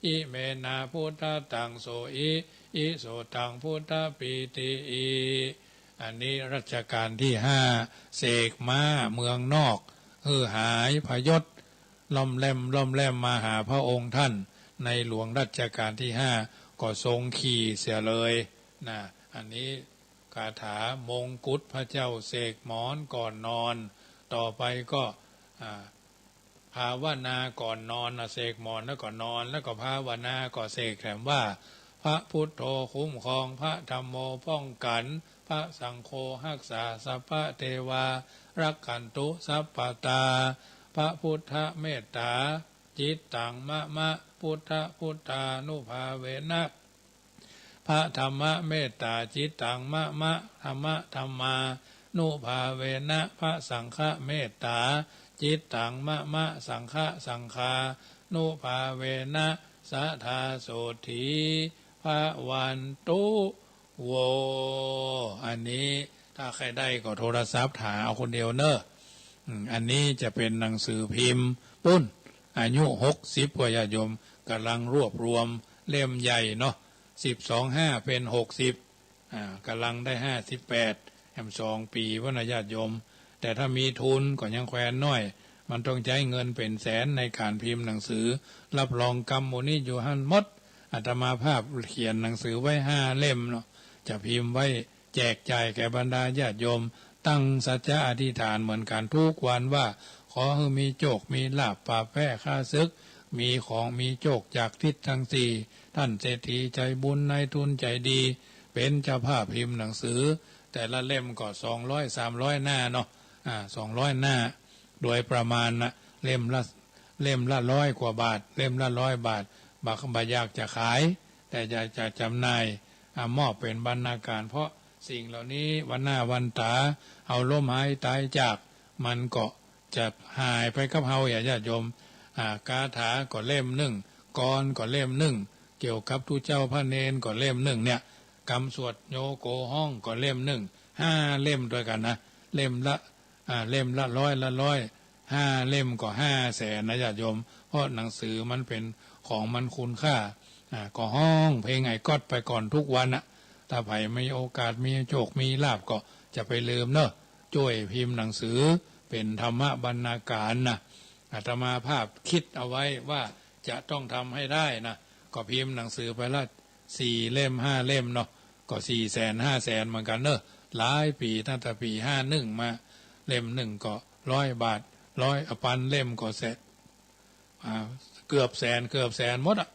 อิเมนะ พุทธัสสัง โส อิ อิโสตัง พุทธปีติ อิ อันนี้รัชกาลที่ห้า เสกม้าเมืองนอก หื้อหายพยศ ล่อมแล่มล่อมแล่มมาหาพระองค์ท่าน ในหลวงรัชกาลที่ห้า ก็ทรงขี่เสียเลยนะ อันนี้คาถามงกุฎพระเจ้า เสกหมอนก่อนนอน ต่อไปก็ อ่า ภาวนาก่อนนอนนะ เสกหมอนแล้วก็นอน แล้วก็ภาวนาก็เสกแถมว่า พระพุทโธคุ้มครอง พระธัมโมป้องกัน พระสังโฆฮักษา สัพพะเทวารักขันตุสัพพะตา พระพุทธเมตตา จิตตังมะมะ พุทธพุทธานุภาเวนะ พระธัมมะเมตตา จิตตังมะมะ ธัมมะธัมมานุภาเวนะ พระสังฆะเมตตา จิตตังมะมะ สังฆะสังฆานุภาเวนะ สะทาโสตถี ภะวันตุ โว อันนี้ถ้าใครได้ก็โทรศัพท์หาเอาคนเดียวเนอะ อืม อันนี้จะเป็นหนังสือพิมพ์ปุ้น อายุหกสิบกว่าญาติโยม กำลังรวบรวมเล่มใหญ่เนาะ สิบสองห้าเป็นหกสิบ อ่า กำลังได้ห้าสิบแปด แหมสองปี๋วะนะญาติโยม แต่ถ้ามีทุนก็ยังแควนน้อย มันต้องใจ๊เงินเป๋นแสนในก๋านพิมพ์หนังสือ รับรองกำหมู่นี้อยู่หั้นหมด อาตมาภาพเขียนหนังสือไว้ห้าเล่มเนาะ จะพิมพ์ไว้แจกจ่ายแก่บรรดาญาติโยม ตั้งสัจจะอธิษฐานเหมือนกันทุกวันว่า ขอหื้อมีโจคมีลาภ ปราบแพ้ข้าศึก มีของมีโจคจากทิศทั้งสี่ ท่านเศรษฐีใจบุญนายทุนใจดี เป๋นเจ้าภาพพิมพ์หนังสือ แต่ละเล่มก็สองร้อยสามร้อยหน้าเนาะ อ่า สองร้อยหน้า โดยประมาณนะ เล่มละ เล่มละร้อยกว่าบาท เล่มละร้อยบาท บ่ บ่อยากจะขาย แต่อยากจะจำหน่าย อ่า มอบเป๋นบรรณาการ เพราะสิ่งเหล่านี้วันหน้าวันต๋า เฮาล้มหายต๋ายจาก มันก็จะหายไปกับเฮา อย่าญาติโยม อ่า คาถาก็เล่มนึ่ง กลอนก็เล่มนึ่ง เกี่ยวกับตุ๊เจ้าพระเณรก็เล่มนึ่งเนี่ย กำสวดโยโกฮ้องก็เล่มนึ่ง ห้าเล่มด้วยกันนะ เล่มละ อ่า เล่มละร้อยละร้อย ห้าเล่มก็ห้าแสนนะญาติโยม เพราะหนังสือมันเป๋นของมันคุณค่า อ่า ก็ฮ้องเพลงไอ้ก๊อตไปก่อนทุกวันน่ะ ถ้าใผมีโอกาสมีโจคมีลาภก็จะไปลืมเนาะ จ้วยพิมพ์หนังสือเป๋นธรรมบรรณาการนะ อาตมาภาพคิดเอาไว้ว่าจะต้องทำให้ได้นะ ก็พิมพ์หนังสือไปละสี่เล่มห้าเล่มเนาะ ก็สี่แสนห้าแสนเหมือนกันเนอะ หลายปี๋ ตั้งแต่ปี๋ห้าหนึ่งมา เล่มนึ่งก็ร้อยบาท ร้อย อ่ะ ปันเล่มก็แสน อ่า เกือบแสน เกือบแสนหมดอะ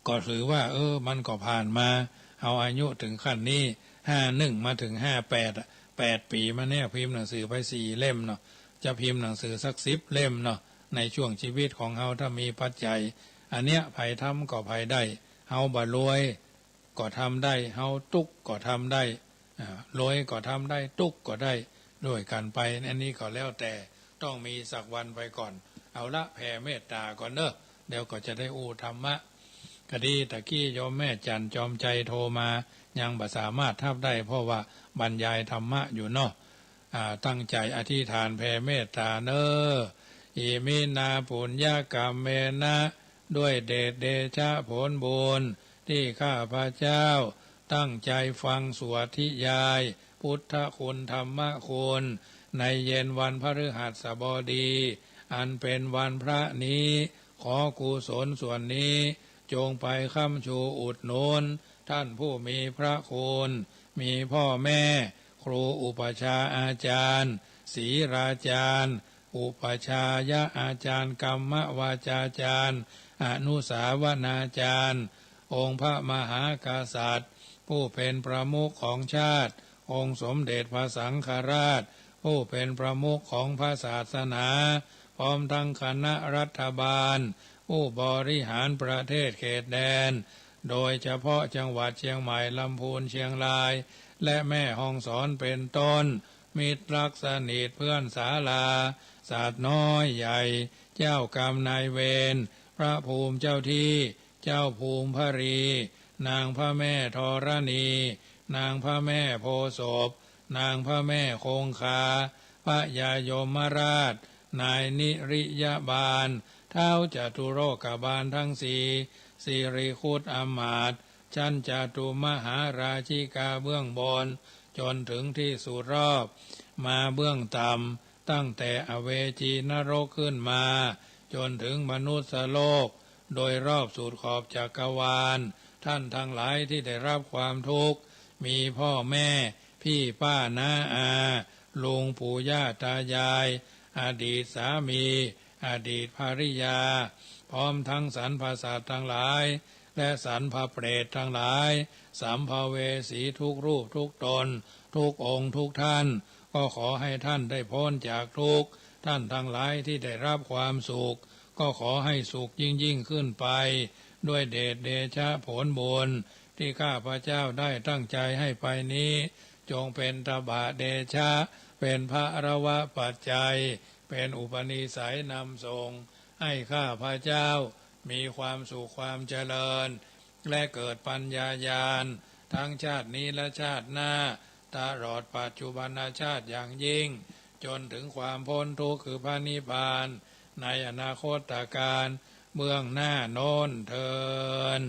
ก็ถือว่า เออ มันก็ผ่านมา เฮาอายุเถิงขั้นนี้ ห้าหนึ่งมาเถิงห้าแปดอะ แปดปี๋มาเนี่ย พิมพ์หนังสือไปสี่เล่มเนาะ จะพิมพ์หนังสือสักสิบเล่มเนาะ ในช่วงชีวิตของเฮา ถ้ามีปัจจัย อันเนี้ย ใผทำก็ใผได้ เฮาบ่รวย ก็ทำได้ เฮาตุ๊กข์ก็ทำได้ อ่า รวยก็ทำได้ ตุ๊กข์ก็ได้ ด้วยกั๋นไป อันนี้ก็แล้วแต่ ต้องมีสักวันไปก่อน เอาละ แผ่เมตต๋าก่อนเนอะ เดี๋ยวก็จะได้อู้ธรรมะ กะดีตะกี้โยมแม่จันทร์จอมใจโทรมา ยังบ่สามารถฮับได้ เพราะว่าบรรยายธรรมะอยู่เนาะ อ่า ตั้งใจ๋อธิษฐานแผ่เมตต๋าเนอะ อิมินาปุญญกัมเมนะ ด้วยเดชเดชะผลบุญ ตี้ข้าพเจ้าตั้งใจ๋ฟังสวดนิยายพุทธคุณธรรมคุณ ในเย็นวันพฤหัสบดี อันเป๋นวันพระนี้ ขอกุศลส่วนนี้ จงไปค้ำชูอุดหนุน ท่านผู้มีพระคุณ มีพ่อแม่ ครูอุปัชฌาย์อาจารย์ ศีลาจารย์ อุปัชฌายอาจารย์ กรรมวาจาจารย์ อนุสาวนาจารย์ องค์พระมหากษัตริย์ ผู้เป๋นประมุขของชาติ องค์สมเด็จพระสังฆราช พ ผู้เป๋นประมุขของพระศาสนา พร้อมทั้งคณะรัฐบาล ผู้บริหารประเทศเขตแดน โดยเฉพาะจังหวัดเชียงใหม่ ลำพูน เชียงราย และแม่ฮ่องสอนเป๋นต้น มิตรรักสนิทเพื่อนศาลา สัตว์น้อยใหญ่ เจ้ากรรมนายเวร พระภูมิเจ้าที่ เจ้าภูมิพรี นางพระแม่ธรณี นางพระแม่โพธิ์ศพ นางพระแม่คงคา พญายมราช นายนิริยบาล ท้าวจตุโลกบาลทั้งสี่ สิริคุตอำมาตย์ ชั้นจตุมหาราชิกาเบื้องบน จนถึงที่สุดรอบ มาเบื้องต่ำ ตั้งแต่อเวจีนรกขึ้นมา จนถึงมนุษย์โลก โดยรอบสุดขอบจักรวาล ท่านทั้งหลายที่ได้รับความทุกข์ มีพ่อแม่ พี่ป้าน้าอา ลุงปู่ย่าตายาย อดีตสามี อดีตภริยา พร้อมทั้งสรรพสัตว์ทั้งหลาย และสรรพเปรตทั้งหลาย สัมภเวสีทุกรูปทุกตน ทุกองค์ทุกท่าน ก็ขอให้ท่านได้พ้นจากทุกข์ ท่านทั้งหลายที่ได้รับความสุข ก็ขอให้สุขยิ่งๆ ขึ้นไป ด้วยเดชเดชะผลบุญ ที่ข้าพเจ้าได้ตั้งใจให้ไปนี้ จงเป๋นตบะเดชะ เป๋นพระรวะปัจจัย เป๋นอุปนิสัยนำส่ง ให้ข้าพเจ้ามีความสุขความเจริญ และเกิดปัญญาญาณ ทั้งชาตินี้และชาติหน้า ตลอดปัจจุบันชาติอย่างยิ่ง จนถึงความพ้นทุกข์คือพระนิพพาน ในอนาคตกาลเบื้องหน้าโน้นเทอญ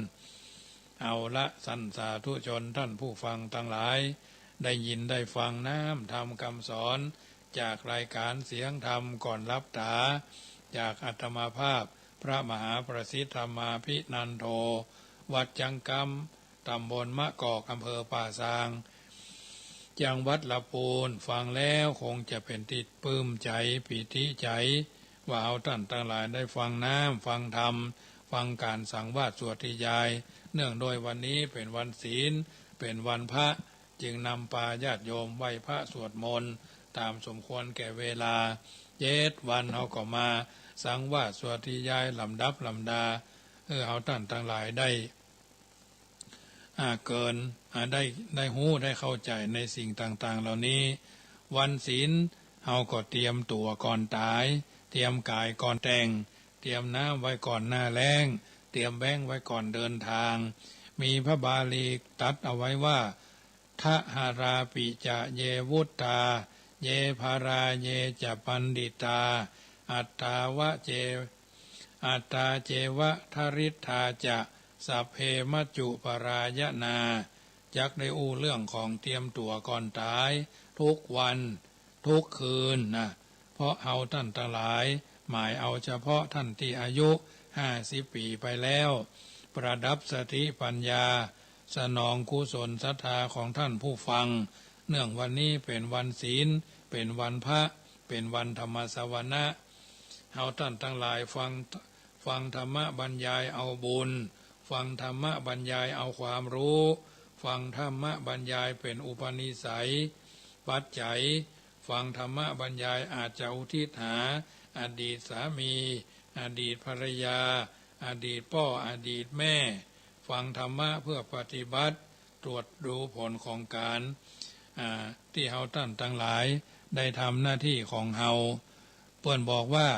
เอาละ ท่านสาธุชน ท่านผู้ฟังทั้งหลาย ได้ยินได้ฟังน้ำธรรมคำสอน จากรายการเสียงธรรมก่อนหลับต๋า จากอาตมาภาพ พระมหาประสิทธิ์ธรรมาภินันโท วัดจังกำ ตำบลมะกอก อำเภอป่าซาง จังหวัดลำพูน ฟังแล้วคงจะเป๋นตี้ปลื้มใจ๋ ปีติใจ๋ ว่าเฮาต้านตังหลายได้ฟังน้ำ ฟังธรรม ฟังก๋านสังวาสสวดธยาย เนื่องโดยวันนี้เป๋นวันศีล เป๋นวันพระ จึงนำปาญาติโยมไหว้พระสวดมนต์ ต๋ามสมควรแก่เวลา เจ็ดวันเฮาก็มาสังวาสสวดธยายลำดับลำดา เออ เฮาต้านตังหลายได้ อ่า เกิน อ่า ได้ ได้ฮู้ ได้เข้าใจ๋ในสิ่งต่างๆ เหล่านี้ วันศีล เฮาก็เตรียมตั๋วก่อนต๋าย เตรียมก๋ายก่อนแต่ง เตรียมน้ำไว้ก่อนหน้าแล้ง เตรียมแบงก์ไว้ก่อนเดินทาง มีพระบาลีตรัสเอาไว้ว่า ทะหะราปิจะเยวุตตา เยภาราเยจะปัณฑิตา อัตตาวะเจ อัตตาเจวะทะริทธาจะ สัพเพมัจจุปรายนา จักได้อู้เรื่องของเตรียมตั๋วก่อนต๋าย ทุกวัน ทุกคืนนะ เพราะเฮาต้านตังหลาย หมายเอาเฉพาะต้านตี้อายุห้าสิบปี๋ไปแล้ว ประดับสติปัญญา สนองกุศลศรัทธาของต้านผู้ฟัง เนื่องวันนี้เป๋นวันศีล เป๋นวันพระ เป๋นวันธรรมสวนะ เฮาต้านตังหลายฟัง ฟังธรรมบรรยายเอาบุญ ฟังธรรมบรรยายเอาความรู้ ฟังธรรมบรรยายเป๋นอุปนิสัย ปัจจัย ฟังธรรมบรรยายอาจจะอุทิศหาอดีตสามี อดีตภรรยา อดีตป้อ อดีตแม่ ฟังธรรมะเพื่อปฏิบัติ ตรวจดูผลของก๋าน อ่า ตี้เฮาต้านตังหลายได้ทำหน้าตี้ของเฮา เปิ้นบอกว่า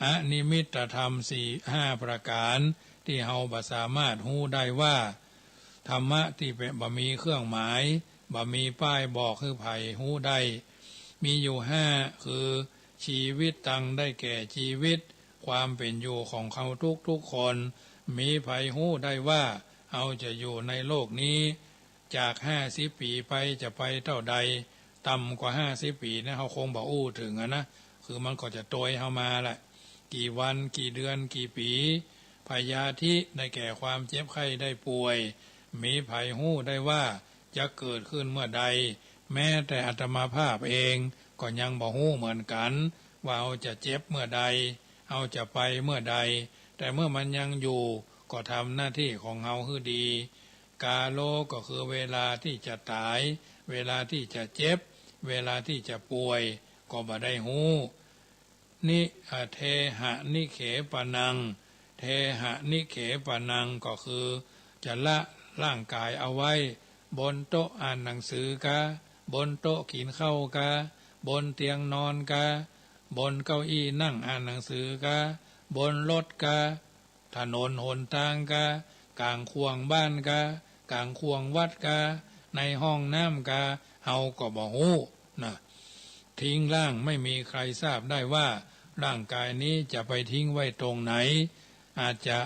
อนิมิตธรรมสี่ห้าประก๋าน ตี้เฮาบ่สามารถฮู้ได้ว่า ธรรมะตี้เป๋น บ่มีเครื่องหมาย บ่มีป้ายบอกหื้อใผฮู้ได้ มีอยู่ห้า คือ ชีวิตตัง ได้แก่จีวิต ความเป๋นอยู่ของเฮาทุกๆ คน มีใผฮู้ได้ว่าเฮาจะอยู่ในโลกนี้ จากห้าสิบปี๋ไปจะไปเต้าใด ต่ำกว่าห้าสิบปี๋นะ เฮาคงบ่อู้เถิงอะนะ คือมันก็จะโตยเฮามาแหละ กี่วัน กี่เดือน กี่ปี๋ พยาธิ ได้แก่ความเจ็บไข้ได้ป่วย มีใผฮู้ได้ว่าจะเกิดขึ้นเมื่อใด แม้แต่อาตมาภาพเองก็ยังบ่ฮู้เหมือนกั๋น ว่าเฮาจะเจ็บเมื่อใด เฮาจะไปเมื่อใด แต่เมื่อมันยังอยู่ ก็ทำหน้าตี้ของเฮาหื้อดี กาโล ก็คือเวลาตี้จะต๋าย เวลาตี้จะเจ็บ เวลาตี้จะป่วย ก็บ่ได้ฮู้ นิ อ่า เทหะนิเขปะนัง เทหะนิเขปะนังก็คือจะละร่างกายเอาไว้ บนโต๊ะอ่านหนังสือกา บนโต๊ะกิ๋นข้าวกา บนเตียงนอนกา บนเก้าอี้นั่งอ่านหนังสือกา บนรถกา ถนนหนตางกา ก๋างข่วงบ้านกา ก๋างข่วงวัดกา ในห้องน้ำกา เฮาก็บ่ฮู้นะ ทิ้งร่าง ไม่มีใครทราบได้ว่าร่างกายนี้จะไปทิ้งไว้ตรงไหน อาจจะ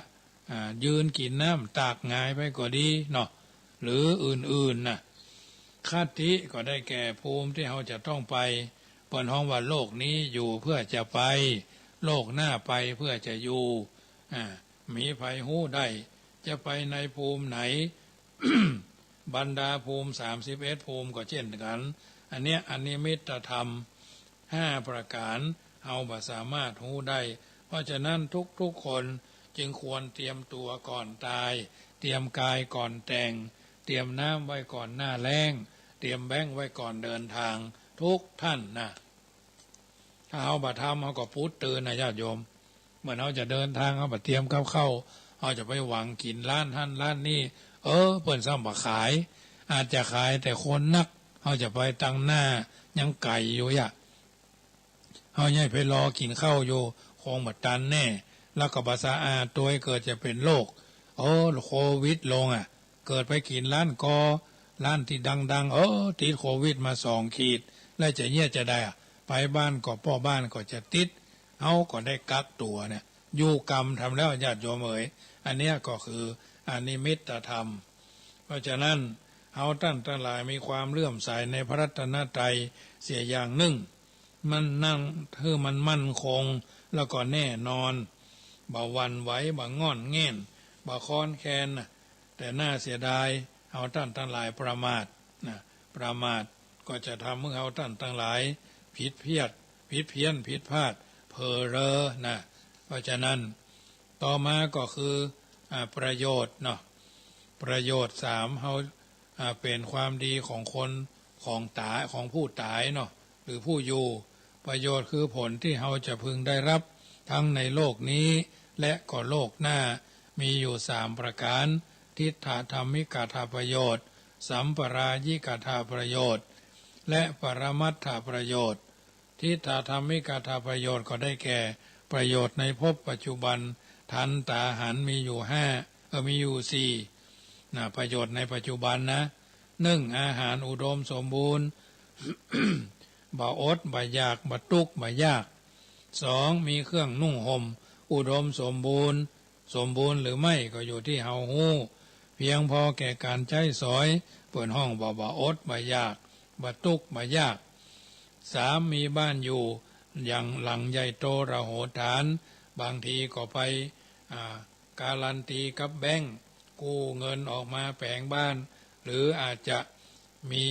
อ่า ยืนกิ๋นน้ำตากหงายไปก็ดีเนาะ หรืออื่นๆ นะ คติก็ได้แก่ภูมิตี้เฮาจะต้องไป เปิ้นฮ้องว่าโลกนี้อยู่เพื่อจะไป โลกหน้าไปเพื่อจะอยู่ อ่า มีใผฮู้ได้ จะไปในภูมิไหน บรรดาภูมิสามสิบเอ็ดภูมิก็เจ้นกั๋น อันเนี้ยอนิมิตธรรมห้าประก๋าน เฮาบ่สามารถฮู้ได้ เพราะฉะนั้นทุกๆ คนจึงควรเตรียมตั๋วก่อนต๋าย เตรียมกายก่อนแต่ง เตรียมน้ำไว้ก่อนหน้าแล้ง เตรียมแบงก์ไว้ก่อนเดินตาง ทุกท่านนะ ถ้าเฮาบ่ทำ เฮาก็ปูดตื่นนะญาติโยม เมื่อเฮาจะเดินตาง เฮาบ่เตรียมกับข้าว เฮาจะไปหวังกิ๋นร้านหั้นร้านนี้ เออ เปิ้นซ้ำบ่ขาย อาจจะขายแต่คนนัก เฮาจะไปตังหน้ายังไก๋อยู่ยะ เฮาใหญ่ไปรอกิ๋นข้าวอยู่ คงบ่ตันแน่ แล้วก็บ่สะอาด ตั๋วเกิดจะเป๋นโรค โอ้ โควิดลงอะ เกิดไปกิ๋นร้านกอ ร้านตี้ดังๆ เออ ติดโควิดมาสองขีด แล้วจะเยียะจาใดอะ ไปบ้านก็ป้อบ้านก็จะติด เฮาก็ได้กักตั๋วเนี่ย อยู่กำทำแล้วญาติโยมเอ๋ย อันเนี้ยก็คืออนิมิตธรรม เพราะฉะนั้นเฮาต้านตังหลายมีความเลื่อมใสในพระรัตนตรัยเสียอย่างนึ่ง มันนั่ง หื้อมันมั่นคง แล้วก็แน่นอน บ่หวั่นไหว บ่ง่อนแง่น บ่คลอนแคลนนะ แต่น่าเสียดาย เฮาต้านตังหลายประมาทนะ ประมาทก็จะทำหื้อเฮาต้านตังหลายผิดเพี้ยน ผิดเพี้ยน ผิดพลาด เผลอเรอนะ เพราะฉะนั้น ต่อมาก็คือ อ่า ประโยชน์เนาะ ประโยชน์สาม เฮา อ่า เป๋นความดีของคน ของต๋าย ของผู้ต๋ายเนาะ หรือผู้อยู่ ประโยชน์คือผลตี้เฮาจะพึงได้รับ ทั้งในโลกนี้ และก็โลกหน้า มีอยู่สามประก๋าน ทิฏฐธรรมิกัตถประโยชน์ สัมปรายิกัตถประโยชน์ และปรมัตถประโยชน์ ทิฏฐธรรมิกัตถประโยชน์ก็ได้แก่ ประโยชน์ในภพปัจจุบัน ทันต๋าหัน มีอยู่ห้า เออ มีอยู่สี่นะ ประโยชน์ในปัจจุบันนะ นึ่ง อาหารอุดมสมบูรณ์ บ่อด บ่อยาก บ่ตุ๊กข์ บ่ยาก สอง มีเครื่องนุ่งห่มอุดมสมบูรณ์ สมบูรณ์หรือไม่ก็อยู่ตี้เฮาฮู้ เพียงพอแก่ก๋านใจ๊สอย เปิ้นฮ้องว่าบ่อด บ่อยาก บ่ตุ๊กข์ บ่ยาก สาม มีบ้านอยู่อย่างหลังใหญ่โตระโหฐาน บางทีก็ไป อ่า การันตีกับแบงก์ กู้เงินออกมาแป๋งบ้าน หรืออาจจะมี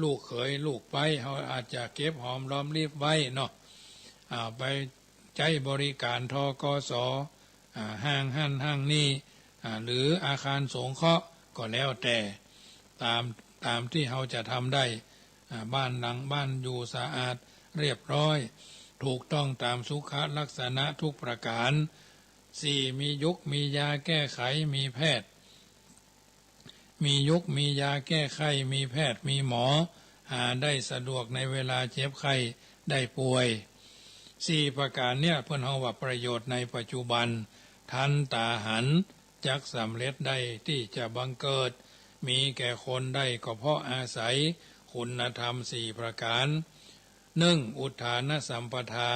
ลูกเขยลูกใป๊ เฮาอาจจะเก็บหอมรอมริบไว้เนาะ อ่า ไปใจ๊บริก๋าน ธ.ก.ส. อ่า ห้างหั้นห้างนี้ อ่า หรืออาคารสงเคราะห์ก็แล้วแต่ ต๋าม ต๋ามตี้เฮาจะทำได้ อ่า บ้านหลัง บ้านอยู่สะอาดเรียบร้อย ถูกต้องต๋ามสุขลักษณะทุกประก๋าน สี่ มียุก มียาแก้ไข มีแพทย์ มียุก มียาแก้ไข้ มีแพทย์ มีหมอ หาได้สะดวกในเวลาเจ็บไข้ได้ป่วย สี่ประก๋านเนี่ยเปิ้นฮ้องว่าประโยชน์ในปัจจุบัน ทันต๋าหัน จักสำเร็จได้ตี้จะบังเกิด มีแก่คนได้ก็เพราะอาศัยคุณธรรมสี่ประก๋าน นึ่ง อุทธานสัมปทา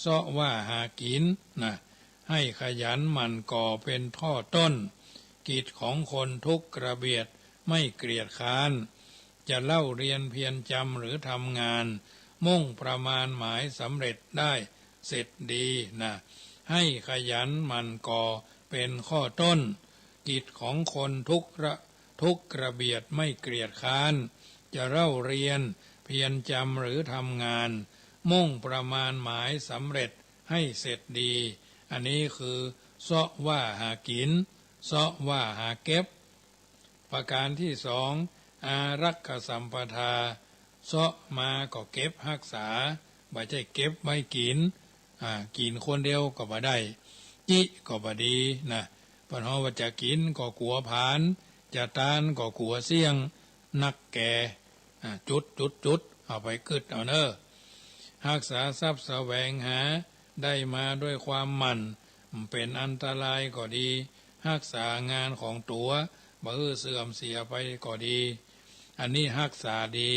เซาะว่าหากิ๋นนะ ให้ขยันหมั่นก่อเป๋นข้อต้น กิจของคนทุกกระเบียดไม่เกียจคร้าน จะเล่าเรียนเพียรจำหรือทำงาน มุ่งประมาณหมายสำเร็จได้เสร็จดีนะ ให้ขยันหมั่นก่อเป๋นข้อต้น กิจของคนทุกระ ทุกกระเบียดไม่เกียจคร้าน จะเล่าเรียนเพียรจำหรือทำงาน มุ่งประมาณหมายสำเร็จให้เสร็จดี อันนี้คือ เซาะว่าหากิ๋น เซาะว่าหาเก็บ ประก๋านตี้สอง อารักขสัมปทา เซาะมาก็เก็บฮักษา บ่ใจ้เก็บไว้กิ๋น อ่า กิ๋นคนเดียวก็บ่ได้ จิก็บ่ดีนะ เปิ้นฮ้องว่าจะกิ๋นก็กั๋วผลาญ จะตานก็กั๋วเสี้ยง นักแก่ อ่า จุด จุด จุด เอาไปกึ๊ดเอาเน่อ ฮักษาทรัพย์แสวงหาได้มาด้วยความหมั่น เป๋นอันตรายก็ดี ฮักษางานของตั๋ว บ่หื้อเสื่อมเสียไปก็ดี อันนี้ฮักษาดี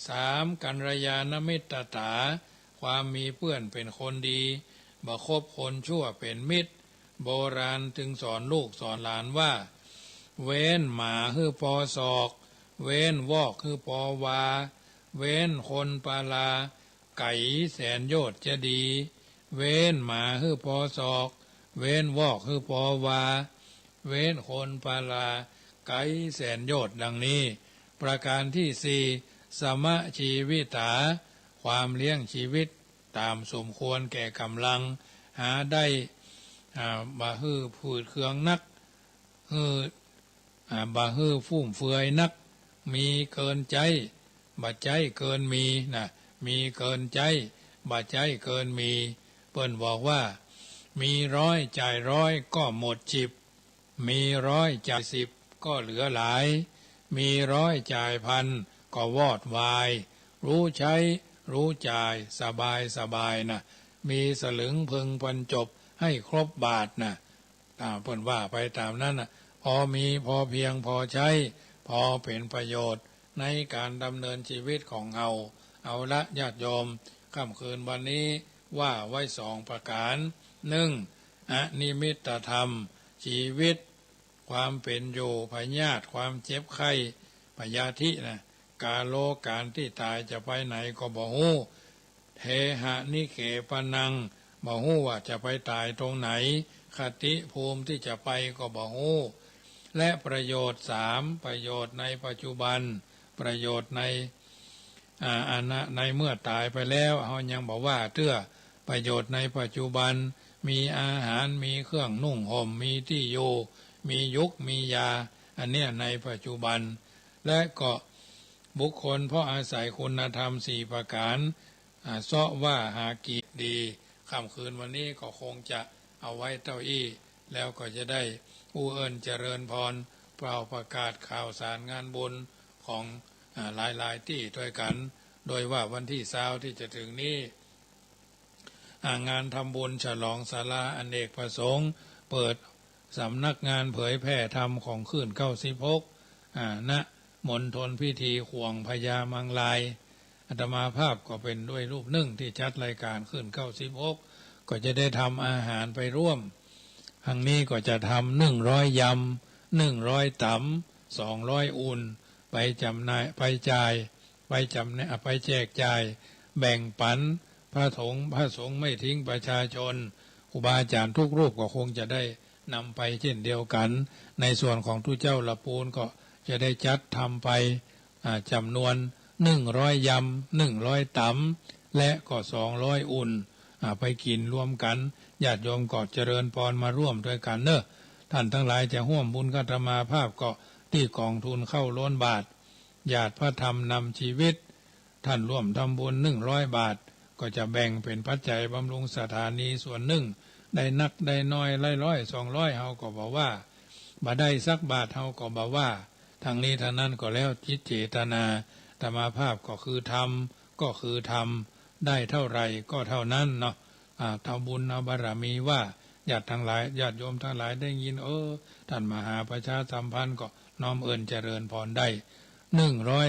สาม กัลยาณมิตรต๋า ความมีเปื้อนเป๋นคนดี บ่คบคนชั่วเป๋นมิตร โบราณจึงสอนลูกสอนหลานว่า เว้นหมาหื้อปอศอก เว้นวอกหื้อปอวา เว้นคนปาลา ไก๋แสนโยชน์จะดี เว้นหมาหื้อปอศอก เว้นวอกหื้อปอวา เว้นคนปาลา ไก๋แสนโยชน์ ดังนี้ ประการตี้สี่ สมะจีวิตา ความเลี้ยงชีวิตต๋ามสมควรแก่ก๋ำลัง หาได้ อ่า บ่หื้อฝืดเคืองนัก หื้อ อ่า บ่หื้อฟุ่มเฟือยนัก มีเกินใจ๊ บ่ใจ๊เกินมีนะ มีเกินใจ๊ บ่ใจ๊เกินมี เปิ้นบอกว่า มีร้อยจ่ายร้อยก็หมดสิบ มีร้อยจ่ายสิบก็เหลือหลาย มีร้อยจ่ายพันก็วอดวาย รู้ใจ๊รู้จ่ายสบายสบายนะ มีสลึงพึงบรรจบให้ครบบาทนะ อ่า เปิ้นว่าไปต๋ามนั้นน่ะ พอมีพอเพียงพอใจ๊ พอเป๋นประโยชน์ในก๋านดำเนินชีวิตของเฮา เอาละญาติโยม ค่ำคืนวันนี้ว่าไว้สองประก๋าน นึ่ง อนิมิตธรรม ชีวิต ความเป๋นอยู่ พยาธิ ความเจ็บไข้ พยาธินะ กาโล ก๋านตี้ต๋ายจะไปไหนก็บ่ฮู้ เทหะนิเขปะนัง บ่ฮู้ว่าจะไปต๋ายตรงไหน คติภูมิตี้จะไปก็บ่ฮู้ และประโยชน์สาม ประโยชน์ในปัจจุบัน ประโยชน์ใน อ่า อนา ในเมื่อต๋ายไปแล้ว เฮายังบ่ว่าเตื้อ ประโยชน์ในปัจจุบัน มีอาหาร มีเครื่องนุ่งห่ม มีตี้อยู่ มียุก มียา อันเนี้ยในปัจจุบัน และก็บุคคลเพราะอาศัยคุณธรรมสี่ประก๋าน อ่า เซาะว่าหากิ๋นดี ค่ำคืนวันนี้ก็คงจะเอาไว้เต้าอี้ แล้วก็จะได้อู้เอิ้นเจริญพร เป่าประกาศข่าวสารงานบุญของ อ่า หลายๆ ตี้ตวยกั๋น โดยว่าวันตี้ซาวตี้จะเถิงนี้ อ่า งานทำบุญฉลองศาลาอเนกประสงค์ เปิดสำนักงานเผยแผ่ธรรมของคลื่นเก้าสิบหก อ่า ณ มณฑลพิธีข่วงพญามังราย อาตมาภาพก็เป๋นด้วยรูปนึ่งตี้จัดรายก๋านคลื่นเก้าสิบหก ก็จะได้ทำอาหารไปร่วม ครั้งนี้ก็จะทำนึ่งร้อยยำ นึ่งร้อยต๋ำ สองร้อยอุ่น ไปจ๋ำหน่าย ไปจ่าย ไปจ๋ำหน่าย ไปแจกจ่าย แบ่งปั๋น พระสงฆ์ พระสงฆ์ไม่ทิ้งประชาชน ครูบาอาจ๋ารย์ทุกรูปก็คงจะได้นำไปเช่นเดียวกั๋น ในส่วนของตุ๊เจ้าละปูนก็จะได้จัดทำไป อ่า จ๋ำนวนนึ่งร้อยยำ นึ่งร้อยต๋ำ และก็สองร้อยอุ่น อ่า ไปกิ๋นรวมกั๋น ญาติโยมก็เจริญพรมาร่วมตวยกั๋นเน่อ ท่านตังหลายจะฮ่วมบุญกับอาตมาภาพก็ตี้ก๋องทุนข้าวโล้นบาตร หยาดพระธรรมนำชีวิต ท่านร่วมทำบุญนึ่งร้อยบาตร ก็จะแบ่งเป๋นปัจจัยบำรุงสถานีส่วนนึ่ง ได้นักได้น้อยร้อยๆ สองร้อย เฮาก็บ่ว่า บ่ได้สักบาทเฮาก็บ่ว่า ทั้งนี้ทั้งนั้นก็แล้วจิตเจตนา อาตมาภาพก็คือทำ ก็คือทำ ได้เท่าไหร่ก็เท่านั้นเนาะ อ่า เอาบุญเอาบารมีว่า ญาติตังหลาย ญาติโยมตังหลายได้ยิน เออ ท่านมาหาประชาสัมพันธ์ก็น้อมเอิ้นเจริญพรได้ นึ่งร้อย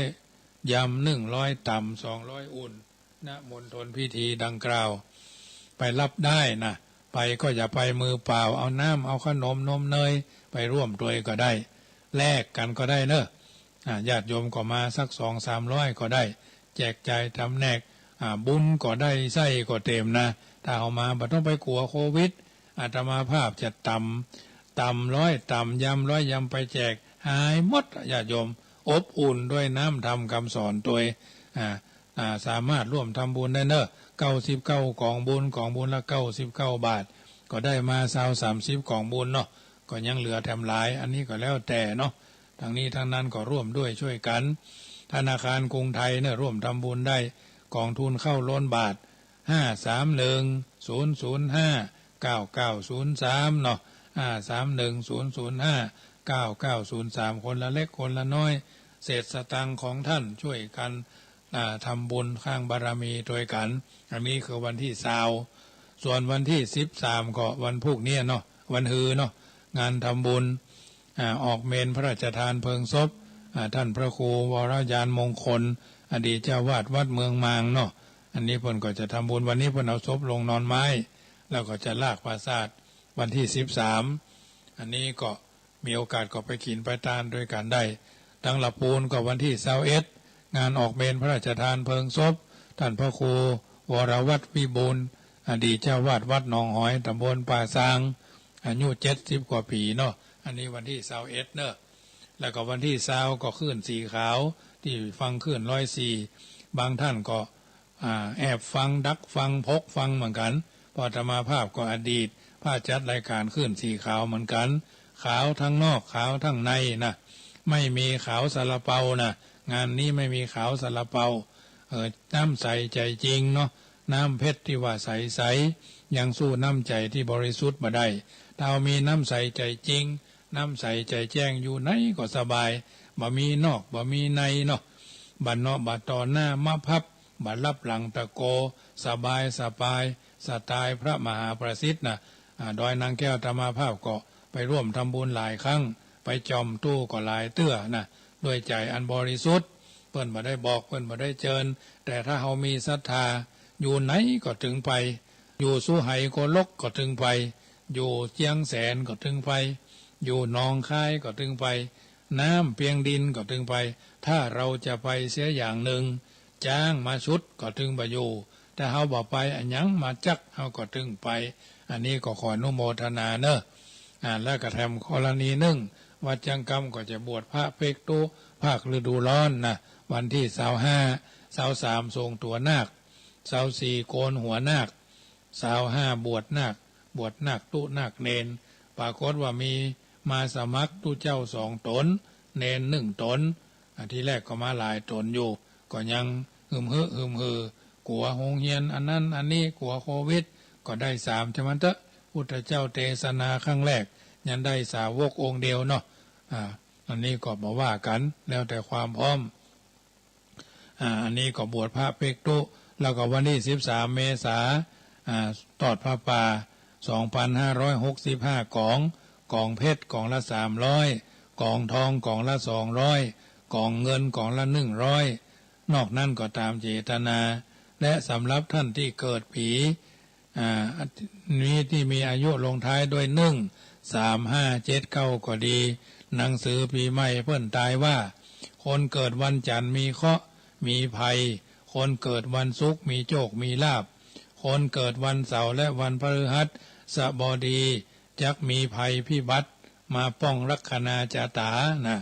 ยำ นึ่งร้อยต๋ำ สองร้อยอุ่น ณ มณฑลพิธีดังกล่าว ไปรับได้นะ ไปก็อย่าไปมือเปล่า เอาน้ำ เอาขนมนมเนยไปร่วมตวยก็ได้ แลกกั๋นก็ได้เน่อ อ่า ญาติโยมก็มาสักสองสามร้อยก็ได้ แจกจ่ายจ๋ำแนก อ่า บุญก็ได้ไส้ก็เต๋มนะ ถ้าเฮามาบ่ต้องไปกั๋วโควิด อาตมาภาพจะต๋ำ ต๋ำร้อยต๋ำ ยำร้อยยำไปแจก หายหมด ญาติโยม อบอุ่นด้วยน้ำธรรมคำสอนตวย อ่า อ่า สามารถร่วมทำบุญได้เน่อ เก้าสิบเก้ากองบุญ กองบุญละเก้าสิบเก้าบาท ก็ได้มาซาวสามสิบกองบุญเนาะ ก็ยังเหลือแถมหลาย อันนี้ก็แล้วแต่เนาะ ทั้งนี้ทั้งนั้นก็ร่วมด้วยช่วยกั๋น ธนาคารกรุงไทยเนี่ยร่วมทำบุญได้ กองทุนข้าวโล้นบาตร ห้าสามหนึ่ง ศูนย์ศูนย์ห้า เก้าเก้าศูนย์สาม เนาะ ห้าสามหนึ่ง ศูนย์ศูนย์ห้า เก้าเก้าศูนย์สาม คนละเล็กคนละน้อย เศษสตางค์ของต้านช่วยกั๋น อ่า ทำบุญสร้างบารมีตวยกั๋น อันนี้คือวันตี้ซาว ส่วนวันตี้สิบสามก็วันพูกนี้เนาะ วันฮือเนาะ งานทำบุญ อ่า ออกเมรุพระราชทานเพลิงศพ อ่า ต้านพระครูวรญาณมงคล อดีตเจ้าอาวาสวัดเมืองมางเนาะ อันนี้เปิ้นก็จะทำบุญ วันนี้เปิ้นเอาศพลงนอนไม้ แล้วก็จะลากผาสาทวันตี้สิบสาม อันนี้ก็ มีโอกาสก็ไปกิ๋นไปตานตวยกั๋นได้ ตังละปูนก็วันตี้ซาวเอ็ด งานออกเมรุพระราชทานเพลิงศพ ต้านพระครูวรวัฒน์วิบูลย์ อดีตเจ้าอาวาสวัดหนองหอย ตำบลป่าซาง อายุเจ็ดสิบกว่าปี๋เนาะ อันนี้วันตี้ซาวเอ็ดเนาะ แล้วก็วันตี้ซาวก็คลื่นสีขาว ตี้ฟังคลื่นร้อยสี่ บางต้านก็ อ่า แอบฟัง ดักฟัง พกฟังเหมือนกั๋น เพราะอาตมาภาพก็อดีตพระจัดรายก๋านคลื่นสีขาวเหมือนกั๋น ขาวตังนอก ขาวตังในนะ ไม่มีขาวซาลาเปานะ งานนี้ไม่มีขาวซาลาเปา เออ น้ำใสใจ๋จริงเนาะ น้ำเพชรตี้ว่าใสๆ ยังสู้น้ำใจ๋ตี้บริสุทธิ์บ่ได้ ถ้าเฮามีน้ำใสใจ๋จริง น้ำใสใจ๋แจ้ง อยู่ไหนก็สบาย บ่มีนอก บ่มีในเนาะ บ่เนาะ บ่ต่อหน้ามาพับ บ่ลับหลังตะโก สบายสบาย สไตล์พระมหาประสิทธิ์นะ อ่า ดอยนางแก้วอาตมาภาพก็ไปร่วมทำบุญหลายครั้ง ไปจ่อมตู้ก็หลายเตื้อนะ ด้วยใจ๋อันบริสุทธิ์ เปิ้นบ่ได้บอก เปิ้นบ่ได้เจิญ แต่ถ้าเฮามีศรัทธา อยู่ไหนก็ตึงไป อยู่สุไหโกลกก็ตึงไป อยู่เจียงแสนก็ตึงไป อยู่หนองคายก็ตึงไป น้ำเปียงดินก็ตึงไป ถ้าเฮาจะไปเสียอย่างนึ่ง จ๊างมาชุดก็ตึงบ่อยู่ ถ้าเฮาบ่ไป อะหยังมาจั๊ก เฮาก็ตึงไป อันนี้ก็ขออนุโมทนาเนาะ อ่า แล้วก็แถมกรณีนึ่ง วัดจังกำก็จะบวชพระเพ็กตุ๊ ภาคฤดูร้อนนะ วันตี้ซาวห้า ซาวสาม ส่งตั๋วนาค ซาวสี่ โกนหัวนาค ซาวห้า บวชนาค บวชนาคตุ๊นาคเณร ปรากฏว่ามีมาสมัครตุ๊เจ้าสองต๋น เณรหนึ่งต๋น อ่า ทีแรกก็มาหลายต๋นอยู่ ก็ยังหึมหื้อหึมหือ กั๋วโฮงเฮียนอันนั้นอันนี้ กั๋วโควิด ก็ได้สาม จะมันเต๊อะ พุทธเจ้าเตสนาครั้งแรก ยังได้สาวกองค์เดียวเนาะ อ่า อันนี้ก็บ่ว่ากั๋น แล้วแต่ความพร้อม อ่า อันนี้ก็บวชพระเพ็กตุ๊ แล้วก็วันตี้สิบสามเมษา อ่า ตอดผ้าป่า สองพันห้าร้อยหกสิบห้าก๋อง ก๋องเพชรก๋องละสามร้อย ก๋องทองก๋องละสองร้อย ก๋องเงินก๋องละหนึ่งร้อย นอกนั้นก็ต๋ามเจตนา และสำหรับต้านตี้เกิดปี๋ อ่า นี้ตี้มีอายุลงท้ายด้วย หนึ่ง สาม ห้า เจ็ด เก้า ก็ดี หนังสือปี๋ใหม่เปิ้นตายว่า คนเกิดวันจันทร์มีเคราะห์ มีภัย คนเกิดวันศุกร์มีโจค มีลาภ คนเกิดวันเสาร์และวันพฤหัสบดี จักมีภัยพิบัติมาป้องลักขณาจะต๋านะ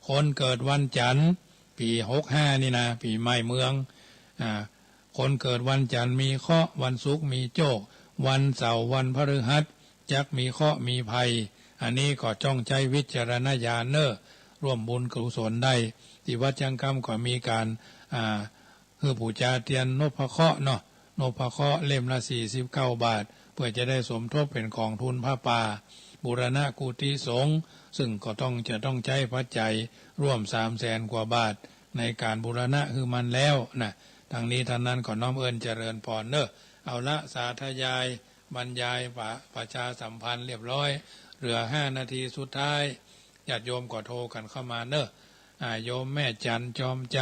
คนเกิดวันจันทร์ ปี๋หกห้านี่นะ ปี๋ใหม่เมือง อ่า คนเกิดวันจันทร์มีเคราะห์ วันศุกร์มีโจค วันเสาร์วันพฤหัสจักมีเคราะห์มีภัย อันนี้ก็จ้องใจ๊วิจารณญาณเน่อ ร่วมบุญกุศลได้ ตี้วัดจังกำก็มีก๋าน อ่า หื้อปู๋จาเตียนนพเคราะห์เนาะ นพเคราะห์เล่มละสี่สิบเก้าบาท เปื้อจะได้สมทบเป๋นก๋องทุนผ้าป่า บูรณะกุฏิสงฆ์ ซึ่งก็ต้อง จะต้องใจ๊ปัจจัยร่วมสามแสนกว่าบาท ในก๋านบูรณะหื้อมันแล้วนะ ตังนี้ตังนั้นก็น้อมเอิ้นเจริญพรเน่อ เอาละ สาธยายบรรยาย ประ ประชาสัมพันธ์เรียบร้อย เหลือห้านาทีสุดท้าย ญาติโยมก็โทรกั๋นเข้ามาเน่อ อ่า โยมแม่จันทร์จอมใจ